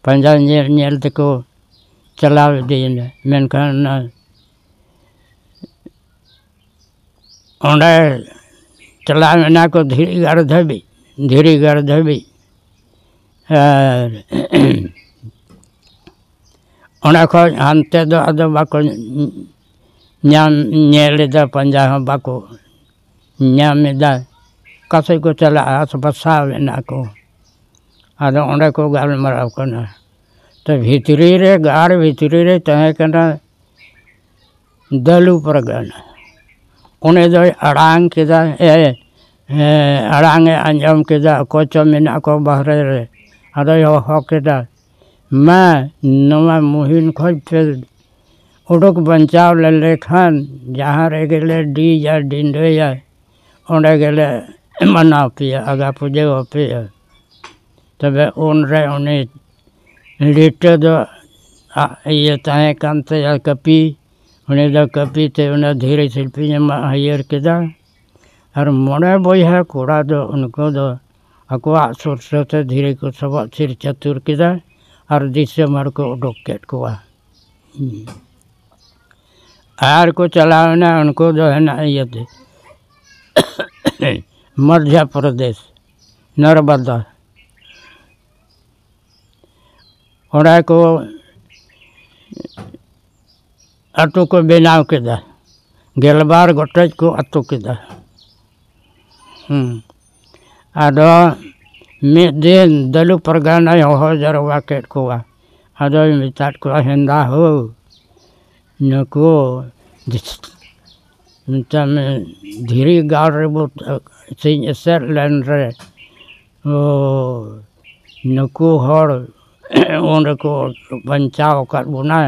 ᱯᱟᱸᱡᱟ ᱧᱮᱞ ᱧᱮᱞ ᱛᱮᱠᱚ ᱪᱟᱞᱟᱣ ᱤᱫᱤᱭᱮᱱᱟ᱾ ᱢᱮᱱᱠᱷᱟᱱ ᱚᱱᱟ ᱚᱸᱰᱮ ᱪᱟᱞᱟᱣ ᱮᱱᱟ ᱠᱚ ᱫᱷᱤᱨᱤ ᱜᱟᱲ ᱫᱷᱟᱹᱵᱤᱡ, ᱫᱷᱤᱨᱤ ᱜᱟᱲ ᱫᱷᱟᱹᱵᱤᱡ᱾ ᱟᱨ ᱚᱸᱰᱮ ᱠᱷᱚᱱ ᱦᱟᱱᱛᱮ ᱫᱚ ᱟᱫᱚ ᱵᱟᱠᱚ ᱧᱟᱢ, ᱧᱮᱞ ᱮᱫᱟ, ᱯᱟᱸᱡᱟ ᱦᱚᱸ ᱵᱟᱠᱚ ᱧᱟᱢ ᱮᱫᱟ᱾ ᱚᱠᱟ ᱥᱮᱫ ᱠᱚ ᱪᱟᱞᱟᱜᱼᱟ? ᱵᱟᱥᱟᱣ ᱮᱱᱟ ᱠᱚ᱾ ᱟᱫᱚ ᱚᱸᱰᱮ ᱠᱚ ᱜᱟᱞᱢᱟᱨᱟᱣ ᱠᱟᱱᱟ᱾ ᱛᱚ ᱵᱷᱤᱛᱨᱤ ᱨᱮ, ᱜᱟᱲ ᱵᱷᱤᱛᱨᱤ ᱨᱮ ᱛᱟᱦᱮᱸ ᱠᱟᱱᱟ ᱫᱟᱹᱞᱩ ᱯᱟᱨᱜᱟᱱᱟ᱾ ᱩᱱᱤ ᱫᱚᱭ ᱟᱲᱟᱝ ᱠᱮᱫᱟ, ᱮ, ᱮ, ᱟᱲᱟᱝ ᱮ ᱟᱸᱡᱚᱢ ᱠᱮᱫᱟ, ᱚᱠᱚᱭ ᱪᱚ ᱢᱮᱱᱟᱜ ᱠᱚ ᱵᱟᱦᱨᱮ ᱨᱮ᱾ ᱟᱫᱚᱭ ᱦᱚᱦᱚ ᱠᱮᱫᱟ, ᱢᱟ, ᱱᱚᱣᱟ ᱢᱩᱦᱤᱢ ᱠᱷᱚᱱ ᱯᱮ ᱩᱰᱩᱠ ᱵᱟᱧᱪᱟᱣ ᱞᱮᱱ ᱞᱮᱠᱷᱟᱱ ᱡᱟᱦᱟᱸ ᱨᱮᱜᱮ ᱞᱮ ᱰᱤᱡᱟ, ᱰᱤᱸᱰᱟᱹᱭᱟ, ᱚᱸᱰᱮ ᱜᱮᱞᱮ ᱢᱟᱱᱟᱣ ᱯᱮᱭᱟ, ᱟᱜᱟ ᱯᱩᱡᱟᱹ ᱟᱯᱮᱭᱟ᱾ ᱛᱚᱵᱮ ᱩᱱᱨᱮ ᱩᱱᱤ ᱞᱤᱴᱟᱹ ᱫᱚ ᱟ-, ᱤᱭᱟᱹ ᱛᱟᱦᱮᱸ ᱠᱟᱱ ᱛᱟᱭᱟ ᱠᱟᱹᱯᱤ᱾ ᱩᱱᱤ ᱫᱚ ᱠᱟᱹᱯᱤ ᱛᱮ ᱚᱱᱟ ᱫᱷᱤᱨᱤ ᱥᱤᱞᱯᱤᱧ ᱮ ᱢᱟᱜ ᱦᱟᱹᱭᱟᱹᱨ ᱠᱮᱫᱟ᱾ ᱟᱨ ᱢᱚᱬᱮ ᱵᱚᱭᱦᱟ ᱠᱚᱲᱟ ᱫᱚ ᱩᱱᱠᱩ ᱫᱚ ᱟᱠᱚᱣᱟᱜ ᱥᱚᱨᱥᱚ ᱛᱮ ᱫᱷᱤᱨᱤ ᱠᱚ ᱥᱚᱵᱚᱜ ᱛᱷᱤᱨ ᱪᱟᱹᱛᱩᱨ ᱠᱮᱫᱟ ᱟᱨ ᱫᱤᱥᱚᱢ ᱦᱚᱲ ᱠᱚ ᱩᱰᱩᱠ ᱠᱮᱫ ᱠᱚᱣᱟ᱾ ᱟᱨ ᱠᱚ ᱪᱟᱞᱟᱣᱮᱱᱟ ᱩᱱᱠᱩ ᱫᱚ ᱦᱮᱱᱟᱜ ᱤᱭᱟᱹᱛᱮ ᱢᱚᱫᱷᱭᱚ ᱯᱨᱚᱫᱮᱥ, ᱱᱚᱨᱵᱟᱫᱟ᱾ ᱚᱸᱰᱮ ᱠᱚ ᱟᱹᱛᱩ ᱠᱚ ᱵᱮᱱᱟᱣ ᱠᱮᱫᱟ᱾ ᱜᱮᱞᱵᱟᱨ ᱜᱚᱴᱮᱡ ᱠᱚ ᱟᱹᱛᱩ ᱠᱮᱫᱟ᱾ ᱦᱩᱸ᱾ ᱟᱫᱚ ᱢᱤᱫ ᱫᱤᱱ ᱫᱟᱹᱞᱩ ᱯᱟᱨᱜᱟᱱᱟᱭ ᱦᱚᱦᱚ ᱡᱟᱨᱣᱟ ᱠᱮᱫ ᱠᱚᱣᱟ᱾ ᱟᱫᱚᱭ ᱢᱮᱛᱟᱫ ᱠᱚᱣᱟ, "ᱦᱮᱸᱫᱟ ᱦᱳ, ᱱᱩᱠᱩ ᱫᱷᱤ-, ᱢᱮᱛᱟᱜ ᱢᱮ, ᱫᱷᱤᱨᱤ ᱜᱟᱲ ᱨᱮᱵᱚ ᱥᱤᱧ ᱮᱥᱮᱫ ᱞᱮᱱ ᱨᱮ, ᱳ, ᱱᱩᱠᱩ ᱦᱚᱲ ᱩᱱ ᱨᱮᱠᱚ ᱵᱟᱧᱪᱟᱣ ᱟᱠᱟᱫ ᱵᱚᱱᱟ,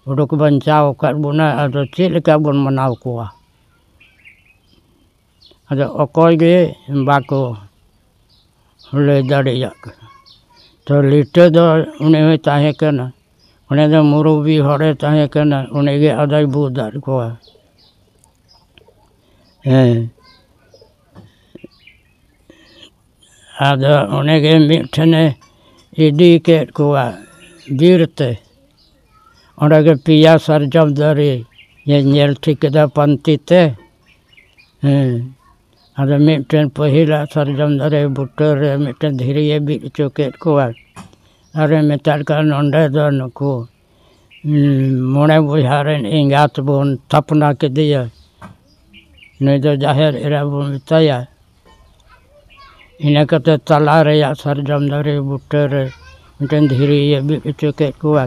ᱩᱰᱩᱠ ᱵᱟᱧᱪᱟᱣ ᱟᱠᱟᱫ ᱵᱚᱱᱟ, ᱟᱫᱚ ᱪᱮᱫ ᱞᱮᱠᱟ ᱵᱚᱱ ᱢᱟᱱᱟᱣ ᱠᱚᱣᱟ?" ᱟᱫᱚ ᱚᱠᱚᱭ ᱜᱮ ᱵᱟᱠᱚ ᱞᱟᱹᱭ ᱫᱟᱲᱮᱭᱟᱜ ᱠᱟᱱᱟ᱾ ᱛᱚ ᱞᱤᱴᱟᱹ ᱫᱚ ᱩᱱᱤ ᱦᱚᱸᱭ ᱛᱟᱦᱮᱸ ᱠᱟᱱᱟ, ᱩᱱᱤ ᱫᱚ ᱢᱩᱨᱩᱵᱤ ᱦᱚᱲᱮ ᱛᱟᱦᱮᱸ ᱠᱟᱱᱟ, ᱩᱱᱤ ᱜᱮ ᱟᱫᱚᱭ ᱵᱩᱫᱷ ᱟᱫ ᱠᱚᱣᱟ᱾ ᱦᱮᱸ, ᱟᱫᱚ ᱩᱱᱤ ᱜᱮ ᱢᱤᱫ ᱴᱷᱮᱱᱮ ᱤᱫᱤ ᱠᱮᱫ ᱠᱚᱣᱟ ᱵᱤᱨ ᱛᱮ᱾ ᱚᱸᱰᱮ ᱜᱮ ᱯᱮᱭᱟ ᱥᱟᱨᱡᱚᱢ ᱫᱟᱨᱮ ᱧᱮᱞ ᱴᱷᱤᱠ ᱠᱮᱫᱟ ᱯᱟᱱᱛᱮ ᱛᱮ᱾ ᱦᱮᱸ, ᱟᱫᱚ ᱢᱤᱫᱴᱮᱱ ᱯᱟᱹᱦᱤᱞᱟᱜ ᱥᱟᱨᱡᱚᱢ ᱫᱟᱨᱮ ᱵᱩᱴᱟᱹ ᱨᱮ ᱢᱤᱫᱴᱮᱱ ᱫᱷᱤᱨᱤᱭᱮ ᱵᱤᱫ ᱦᱚᱪᱚ ᱠᱮᱫ ᱠᱚᱣᱟ᱾ ᱟᱨᱮ ᱢᱮᱛᱟᱫ ᱠᱚᱣᱟ, "ᱱᱚᱸᱰᱮ ᱫᱚ ᱱᱩᱠᱩ, ᱩᱸ, ᱢᱚᱬᱮ ᱵᱚᱭᱦᱟ ᱨᱮᱱ ᱮᱸᱜᱟᱛ ᱵᱚᱱ ᱛᱷᱟᱯᱱᱟ ᱠᱮᱫᱮᱭᱟ᱾ ᱱᱩᱭ ᱫᱚ ᱡᱟᱦᱮᱨ ᱮᱨᱟ ᱵᱚᱱ ᱢᱮᱛᱟᱭᱟ᱾" ᱤᱱᱟᱹ ᱠᱟᱛᱮ ᱛᱟᱞᱟ ᱨᱮᱭᱟᱜ ᱥᱟᱨᱡᱚᱢ ᱫᱟᱨᱮ ᱵᱩᱴᱟᱹ ᱨᱮ ᱢᱤᱫᱴᱮᱱ ᱫᱷᱤᱨᱤᱭᱮ ᱵᱤᱫ ᱦᱚᱪᱚ ᱠᱮᱫ ᱠᱚᱣᱟ᱾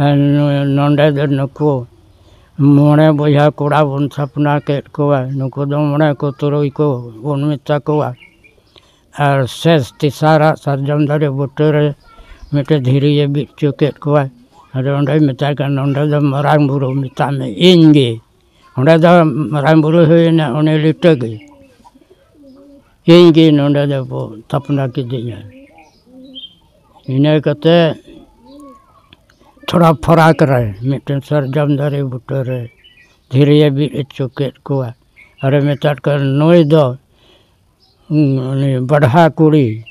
ᱟᱨ ᱱᱚ-, ᱱᱚᱸᱰᱮ ᱫᱚ ᱱᱩᱠᱩ ᱢᱚᱬᱮ ᱵᱚᱭᱦᱟ ᱠᱚᱲᱟ ᱵᱚᱱ ᱛᱷᱟᱯᱱᱟ ᱠᱮᱫ ᱠᱚᱣᱟ, ᱱᱩᱠᱩ ᱫᱚ ᱢᱚᱬᱮ ᱠᱚ ᱛᱩᱨᱩᱭ ᱠᱚ ᱵᱚᱱ ᱢᱮᱛᱟ ᱠᱚᱣᱟ᱾ ᱟᱨ ᱥᱮᱥ ᱛᱮᱥᱟᱨᱟᱜ ᱥᱟᱨᱡᱚᱢ ᱫᱟᱨᱮ ᱵᱩᱴᱟᱹ ᱨᱮ ᱢᱤᱫᱴᱮᱱ ᱫᱷᱤᱨᱤᱭᱮ ᱵᱤᱫ ᱦᱚᱪᱚ ᱠᱮᱫ ᱠᱚᱣᱟ᱾ ᱟᱫᱚ ᱚᱸᱰᱮᱭ ᱢᱮᱛᱟᱭ ᱠᱟᱱᱟ, "ᱱᱚᱸᱰᱮ ᱫᱚ ᱢᱟᱨᱟᱝ ᱵᱩᱨᱩ ᱢᱮᱛᱟᱜ ᱢᱮ, ᱤᱧ ᱜᱮ᱾" ᱚᱸᱰᱮ ᱫᱚ ᱢᱟᱨᱟᱝ ᱵᱩᱨᱩ ᱦᱩᱭᱱᱟ ᱩᱱᱤ ᱞᱤᱴᱟᱹ ᱜᱮ, "ᱤᱧ ᱜᱮ ᱱᱚᱸᱰᱮ ᱫᱚ ᱵᱚ ᱛᱷᱟᱯᱱᱟ ᱠᱤᱫᱤᱧᱟ᱾" ᱤᱱᱟᱹ ᱠᱟᱛᱮ ᱛᱷᱚᱲᱟ ᱯᱷᱟᱨᱟᱠ ᱨᱮ ᱢᱤᱫᱴᱮᱱ ᱥᱟᱨᱡᱚᱢ ᱫᱟᱨᱮ ᱵᱩᱴᱟᱹ ᱨᱮ ᱫᱷᱤᱨᱤᱭᱮ ᱵᱤᱫ ᱦᱚᱪᱚ ᱠᱮᱫ ᱠᱚᱣᱟ᱾ ᱟᱨᱮ ᱢᱮᱛᱟᱫ ᱠᱚᱣᱟ, "ᱱᱩᱭ ᱫᱚ, ᱩᱱᱤ ᱵᱟᱰᱷᱟ ᱠᱩᱲᱤ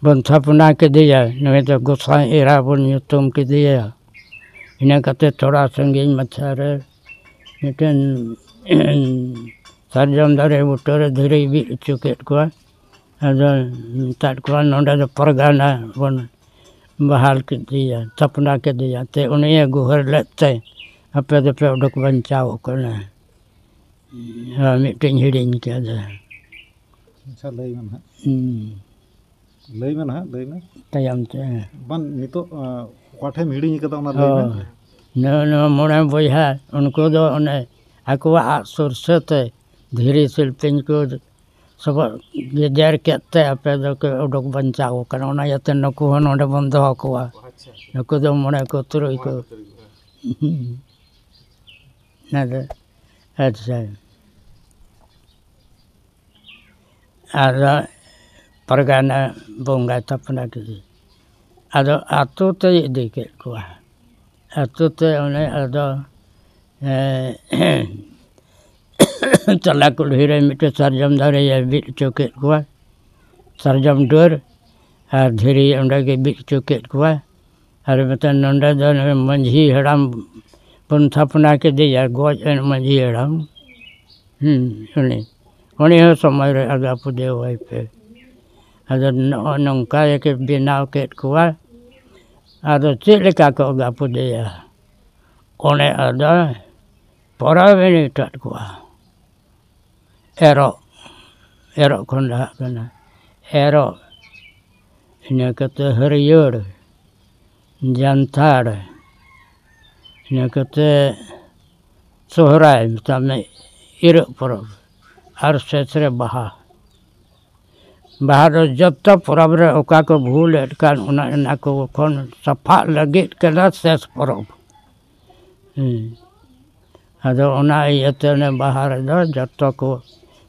ᱵᱚᱱ ᱛᱷᱟᱯᱚᱱᱟ ᱠᱮᱫᱮᱭᱟ, ᱱᱩᱭ ᱫᱚ ᱜᱚᱸᱥᱟᱭ ᱮᱨᱟ ᱵᱚᱱ ᱧᱩᱛᱩᱢ ᱠᱮᱫᱮᱭᱟ᱾" ᱤᱱᱟᱹ ᱠᱟᱛᱮ ᱛᱷᱚᱲᱟ ᱥᱟᱺᱜᱤᱧ ᱢᱟᱪᱷᱟ ᱨᱮ ᱢᱤᱫᱴᱮᱱ ᱥᱟᱨᱡᱚᱢ ᱫᱟᱨᱮ ᱵᱩᱴᱟᱹ ᱨᱮ ᱫᱷᱤᱨᱤᱭ ᱵᱤᱫ ᱦᱚᱪᱚ ᱠᱮᱫ ᱠᱚᱣᱟ᱾ ᱟᱫᱚ ᱢᱮᱛᱟᱫ ᱠᱚᱣᱟ, "ᱱᱚᱰᱮ ᱫᱚ ᱯᱟᱨᱜᱟᱱᱟ ᱵᱚᱱ ᱵᱟᱦᱟᱞ ᱠᱮᱫᱮᱭᱟ, ᱛᱷᱟᱯᱱᱟ ᱠᱮᱫᱮᱭᱟ, ᱛᱮ ᱩᱱᱤᱭᱮ ᱜᱩᱦᱟᱹᱨ ᱞᱮᱫ ᱛᱮ ᱟᱯᱮ ᱫᱚᱯᱮ ᱩᱰᱩᱠ ᱵᱟᱧᱪᱟᱣ ᱠᱟᱱᱟ᱾" ᱟᱨ ᱢᱤᱫᱴᱮᱱ ᱦᱤᱲᱤᱧ ᱠᱮᱫᱟ᱾ ᱟᱪᱪᱷᱟ, ᱞᱟᱹᱭ ᱢᱮ ᱱᱟᱦᱟᱜ᱾ ᱦᱩᱸ, ᱞᱟᱹᱭ ᱢᱮ ᱱᱟᱦᱟᱜ, ᱞᱟᱹᱭ ᱢᱮ᱾ ᱛᱟᱭᱚᱢ ᱛᱮ᱾ ᱵᱟᱝ, ᱱᱤᱛᱚᱜ ᱟᱸ, ᱚᱠᱟ ᱴᱷᱮᱱ ᱦᱤᱲᱤᱧ ᱠᱟᱫᱟ, ᱚᱱᱟ ᱞᱟᱹᱭ ᱢᱮ᱾ ᱦᱳᱭ᱾ ᱱᱚᱣᱟ, ᱱᱚᱣᱟ ᱢᱚᱬᱮ ᱵᱚᱭᱦᱟ, ᱩᱱᱠᱩ ᱫᱚ ᱚᱱᱮ ᱟᱠᱚᱣᱟᱜ ᱟᱜ ᱥᱩᱨᱥᱟᱹ ᱛᱮ ᱫᱷᱤᱨᱤ ᱥᱤᱞᱯᱤᱧ ᱠᱚ ᱥᱚᱵᱚᱜ ᱜᱮᱡᱮᱨ ᱠᱮᱫ ᱛᱮ ᱟᱯᱮ ᱫᱚᱠᱚ ᱩᱰᱩᱠ ᱵᱟᱧᱪᱟᱣ ᱟᱠᱟᱱᱟ᱾ ᱚᱱᱟ ᱤᱭᱟᱹᱛᱮ ᱱᱩᱠᱩ ᱦᱚᱸ ᱱᱚᱰᱮ ᱵᱚᱱ ᱫᱚᱦᱚ ᱠᱚᱣᱟ᱾ ᱱᱩᱠᱩ ᱫᱚ ᱢᱚᱬᱮ ᱠᱚ ᱛᱩᱨᱩᱭ ᱠᱚ᱾ ᱟᱫᱚ, ᱟᱪᱪᱷᱟ᱾ ᱟᱫᱚ ᱯᱟᱨᱜᱟᱱᱟ ᱵᱚᱸᱜᱟ ᱛᱷᱟᱯᱱᱟ ᱠᱮᱫᱮ᱾ ᱟᱫᱚ ᱟᱛᱳ ᱛᱮᱭ ᱤᱫᱤ ᱠᱮᱫ ᱠᱚᱣᱟ᱾ ᱟᱛᱳ ᱛᱮ ᱚᱱᱮ ᱟᱫᱚ, ᱮᱸ, ᱛᱟᱞᱟ ᱠᱩᱞᱦᱤ ᱨᱮ ᱢᱤᱫᱴᱮᱡ ᱥᱟᱨᱡᱚᱢ ᱫᱟᱨᱮᱭ ᱵᱤᱫ ᱦᱚᱪᱚ ᱠᱮᱫ ᱠᱚᱣᱟ, ᱥᱟᱨᱡᱚᱢ ᱰᱟᱹᱨ, ᱟᱨ ᱫᱷᱤᱨᱤ ᱚᱸᱰᱮ ᱜᱮ ᱵᱤᱫ ᱦᱚᱪᱚ ᱠᱮᱫ ᱠᱚᱣᱟ᱾ ᱟᱨ ᱢᱮᱛᱟᱭ, "ᱱᱚᱰᱮ ᱫᱚ ᱱᱩᱭ ᱢᱟᱹᱡᱷᱤ ᱦᱟᱲᱟᱢ ᱵᱚᱱ ᱛᱷᱟᱯᱱᱟ ᱠᱮᱫᱮᱭᱟ, ᱜᱚᱡ ᱮᱱ ᱢᱟᱹᱡᱷᱤ ᱦᱟᱲᱟᱢ᱾" ᱦᱩᱸ, ᱩᱱᱤ, ᱩᱱᱤ ᱦᱚᱸ ᱥᱚᱢᱚᱭ ᱨᱮ ᱟᱜᱟ ᱯᱩᱡᱟᱹᱣᱟᱭ ᱯᱮ᱾ ᱟᱫᱚ ᱱᱚᱜᱼᱚ ᱱᱚᱝᱠᱟ ᱜᱮᱠᱚ ᱵᱮᱱᱟᱣ ᱠᱮᱫ ᱠᱚᱣᱟ᱾ ᱟᱫᱚ ᱪᱮᱫ ᱞᱮᱠᱟ ᱠᱚ ᱟᱜᱟ ᱯᱩᱡᱟᱹᱭᱟ? ᱚᱱᱮ ᱟᱫᱚ ᱯᱚᱨᱚᱵᱽ ᱮᱱᱮᱡ ᱦᱚᱴᱚ ᱠᱚᱣᱟ᱾ ᱮᱨᱚᱜ, ᱮᱨᱚᱜ ᱠᱷᱚᱱ ᱞᱟᱦᱟᱜ ᱠᱟᱱᱟ᱾ ᱮᱨᱚᱜ, ᱤᱱᱟᱹ ᱠᱟᱛᱮ ᱦᱟᱹᱨᱭᱟᱹᱲ, ᱡᱟᱱᱛᱷᱟᱲ, ᱤᱱᱟᱹ ᱠᱟᱛᱮ ᱥᱚᱦᱨᱟᱭ, ᱢᱮᱛᱟᱜ ᱢᱮ ᱤᱨᱚᱜ ᱯᱚᱨᱚᱵᱽ, ᱟᱨ ᱥᱮᱥ ᱨᱮ ᱵᱟᱦᱟ᱾ ᱵᱟᱦᱟ ᱫᱚ ᱡᱚᱛᱚ ᱯᱚᱨᱚᱵᱽ ᱨᱮ ᱚᱠᱟ ᱠᱚ ᱵᱷᱩᱞᱮᱫ ᱠᱟᱱ, ᱚᱱᱟ, ᱚᱱᱟ ᱠᱚ ᱠᱷᱚᱱ ᱥᱟᱯᱷᱟᱜ ᱞᱟᱹᱜᱤᱫ ᱠᱟᱱᱟ ᱥᱮᱥ ᱯᱚᱨᱚᱵᱽ᱾ ᱦᱮᱸ᱾ ᱟᱫᱚ ᱚᱱᱟ ᱤᱭᱟᱹᱛᱮ ᱚᱱᱮ ᱵᱟᱦᱟ ᱨᱮᱫᱚ ᱡᱚᱛᱚ ᱠᱚ,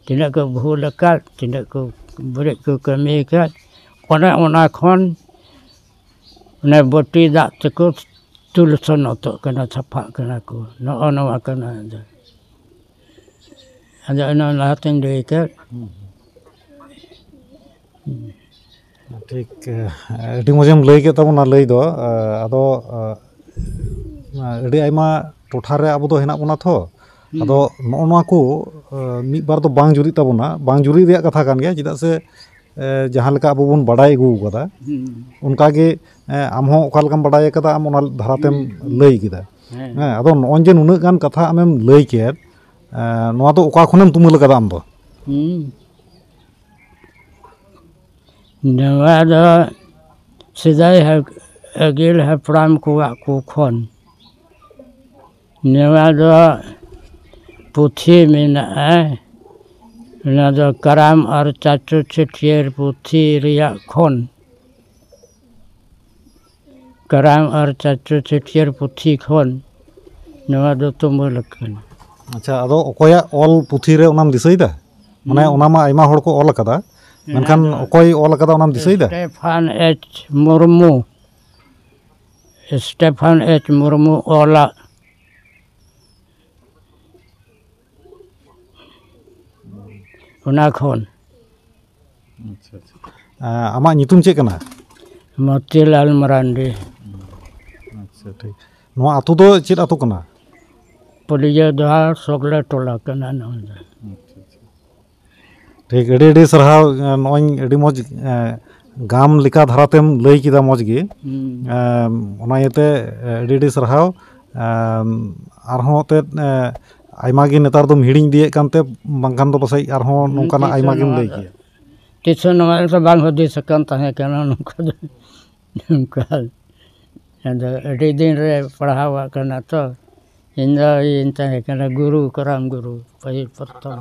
ᱛᱤᱱᱟᱹᱜ ᱠᱚ ᱵᱷᱩᱞ ᱟᱠᱟᱫ, ᱛᱤᱱᱟᱹᱜ ᱠᱚ ᱵᱟᱹᱲᱤᱡ ᱠᱚ ᱠᱟᱹᱢᱤ ᱟᱠᱟᱫ, ᱚᱱᱮ ᱚᱱᱟ ᱠᱷᱚᱱ ᱚᱱᱮ ᱵᱟᱹᱴᱤ ᱫᱟᱜ ᱛᱮᱠᱚ ᱛᱩᱞ ᱥᱚᱱᱚᱛᱚᱜ ᱠᱟᱱᱟ, ᱥᱟᱯᱷᱟᱜ ᱠᱟᱱᱟ ᱠᱚ᱾ ᱱᱚᱜᱼᱚ ᱱᱚᱣᱟ ᱠᱟᱱᱟ᱾ ᱟᱫᱚ ᱟᱫᱚ ᱚᱱᱟ ᱞᱟᱦᱟᱛᱤᱧ ᱞᱟᱹᱭ ᱠᱮᱫ᱾ ᱴᱷᱤᱠ᱾ ᱟᱹᱰᱤ ᱢᱚᱡᱮᱢ ᱞᱟᱹᱭ ᱠᱮᱫ ᱛᱟᱵᱚᱱᱟ ᱞᱟᱹᱭ ᱫᱚ᱾ ᱟᱫᱚ ᱟᱹᱰᱤ ᱟᱭᱢᱟ ᱴᱚᱴᱷᱟ ᱨᱮ ᱟᱵᱚ ᱫᱚ ᱦᱮᱱᱟᱜ ᱵᱚᱱᱟ ᱛᱚ᱾ ᱟᱫᱚ ᱱᱚᱜᱼᱚ ᱱᱚᱣᱟ ᱠᱚ ᱢᱤᱫ ᱵᱟᱨ ᱫᱚ ᱵᱟᱝ ᱡᱩᱨᱤᱜ ᱛᱟᱵᱚᱱᱟ, ᱵᱟᱝ ᱡᱩᱨᱤᱜ ᱨᱮᱭᱟᱜ ᱠᱟᱛᱷᱟ ᱠᱟᱱ ᱜᱮᱭᱟ᱾ ᱪᱮᱫᱟᱜ ᱥᱮ ᱡᱟᱦᱟᱸ ᱞᱮᱠᱟ ᱟᱵᱚ ᱵᱚᱱ ᱵᱟᱰᱟᱭ ᱟᱹᱜᱩ ᱟᱠᱟᱫᱟ, ᱚᱱᱠᱟᱜᱮ ᱟᱢ ᱦᱚᱸ ᱚᱠᱟ ᱞᱮᱠᱟᱢ ᱵᱟᱰᱟᱭ ᱟᱠᱟᱫᱟ, ᱟᱢ ᱚᱱᱟ ᱫᱷᱟᱨᱟᱛᱮᱢ ᱞᱟᱹᱭ ᱠᱮᱫᱟ᱾ ᱦᱮᱸ, ᱟᱫᱚ ᱱᱚᱜᱼᱚᱭ ᱡᱮ ᱱᱩᱱᱟᱹᱜ ᱜᱟᱱ ᱠᱟᱛᱷᱟ ᱟᱢᱮᱢ ᱞᱟᱹᱭ ᱠᱮᱫ, ᱱᱚᱣᱟ ᱫᱚ ᱚᱠᱟ ᱠᱷᱚᱱᱮᱢ ᱛᱩᱢᱟᱹᱞ ᱟᱠᱟᱫᱟ ᱟᱢ ᱫᱚ? ᱱᱚᱣᱟ ᱫᱚ ᱥᱮᱫᱟᱭ ᱟᱹᱜᱤᱞ ᱦᱟᱯᱲᱟᱢ ᱠᱚᱣᱟᱜ ᱠᱚ ᱠᱷᱚᱱ᱾ ᱱᱚᱣᱟ ᱫᱚ ᱯᱩᱛᱷᱤ ᱢᱮᱱᱟᱜᱼᱟ᱾ ᱚᱱᱟ ᱫᱚ ᱠᱟᱨᱟᱢ ᱟᱨ ᱪᱟᱪᱚ ᱪᱷᱟᱹᱴᱭᱟᱹᱨ ᱯᱩᱛᱷᱤ ᱨᱮᱭᱟᱜ ᱠᱷᱚᱱ᱾ ᱠᱟᱨᱟᱢ ᱟᱨ ᱪᱟᱪᱚ ᱪᱷᱟᱹᱴᱭᱟᱹᱨ ᱯᱩᱛᱷᱤ ᱠᱷᱚᱱ ᱱᱚᱣᱟ ᱫᱚ ᱛᱩᱢᱟᱹᱞ ᱟᱠᱟᱱᱟ᱾ ᱟᱪᱪᱷᱟ, ᱟᱫᱚ ᱚᱠᱚᱭᱟᱜ ᱚᱞ ᱯᱩᱛᱷᱤ ᱨᱮ ᱚᱱᱟᱢ ᱫᱤᱥᱟᱹᱭᱮᱫᱟ? ᱢᱟᱱᱮ ᱚᱱᱟ ᱢᱟ ᱟᱭᱢᱟ ᱦᱚᱲ ᱠᱚ ᱚᱞ ᱟᱠᱟᱫᱟ, ᱢᱮᱱᱠᱷᱟᱱ ᱚᱠᱚᱭ ᱚᱞ ᱟᱠᱟᱫᱟ ᱚᱱᱟᱢ ᱫᱤᱥᱟᱹᱭᱮᱫᱟ? Stephen H Murmu. Stephen H Murmu ᱚᱞᱟᱜ᱾ ᱚᱱᱟ ᱠᱷᱚᱱ᱾ ᱟᱪᱪᱷᱟ, ᱟᱪᱪᱷᱟ᱾ ᱟᱢᱟᱜ ᱧᱩᱛᱩᱢ ᱪᱮᱫ ᱠᱟᱱᱟ? ᱢᱚᱛᱤᱞᱟᱞ ᱢᱟᱨᱟᱱᱰᱤ᱾ ᱟᱪᱪᱷᱟ, ᱴᱷᱤᱠ᱾ ᱱᱚᱣᱟ ᱟᱹᱛᱩ ᱫᱚ ᱪᱮᱫ ᱟᱹᱛᱩ ᱠᱟᱱᱟ? ᱯᱩᱞᱤᱭᱟᱹ ᱫᱚᱦᱟ ᱥᱚᱜᱞᱮ ᱴᱚᱞᱟ ᱠᱟᱱᱟ ᱱᱚᱣᱟ ᱫᱚ᱾ ᱴᱷᱤᱠ, ᱟᱹᱰᱤ ᱟᱹᱰᱤ ᱥᱟᱨᱦᱟᱣ᱾ ᱱᱚᱜᱼᱚᱭ ᱟᱹᱰᱤ ᱢᱚᱡᱽ ᱜᱟᱢ ᱞᱮᱠᱟ ᱫᱷᱟᱨᱟᱛᱮᱢ ᱞᱟᱹᱭ ᱠᱮᱫᱟ, ᱢᱚᱡᱽ ᱜᱮ᱾ ᱚᱱᱟ ᱤᱭᱟᱹᱛᱮ ᱟᱹᱰᱤ ᱟᱹᱰᱤ ᱥᱟᱨᱦᱟᱣ᱾ ᱟᱨᱦᱚᱸ ᱮᱱᱛᱮᱫ ᱟᱭᱢᱟ ᱜᱮ ᱱᱮᱛᱟᱨ ᱫᱚᱢ ᱦᱤᱲᱤᱧ ᱤᱫᱤᱭᱮᱫ ᱠᱟᱱᱛᱮ, ᱵᱟᱝᱠᱷᱟᱱ ᱫᱚ ᱯᱟᱥᱮᱡ ᱟᱨᱦᱚᱸ ᱱᱚᱝᱠᱟᱱᱟᱜ ᱟᱭᱢᱟ ᱜᱮᱢ ᱞᱟᱹᱭ ᱠᱮᱭᱟ᱾ ᱛᱤᱥ ᱦᱚᱸ ᱱᱚᱣᱟ ᱫᱚ ᱵᱟᱝ ᱦᱩᱫᱤᱥ ᱟᱠᱟᱱ ᱛᱟᱦᱮᱸ ᱠᱟᱱᱟ ᱱᱚᱝᱠᱟ ᱫᱚ᱾ ᱱᱚᱝᱠᱟ ᱟᱫᱚ ᱟᱹᱰᱤ ᱫᱤᱱ ᱨᱮ ᱯᱟᱲᱦᱟᱣᱟᱜ ᱠᱟᱱᱟ ᱛᱚ᱾ ᱤᱧ ᱫᱚ ᱤᱧ ᱛᱟᱦᱮᱸ ᱠᱟᱱᱟ ᱜᱩᱨᱩ, ᱠᱟᱨᱟᱢ ᱜᱩᱨᱩ, ᱯᱟᱹᱦᱤᱞ ᱯᱨᱚᱛᱷᱚᱢ᱾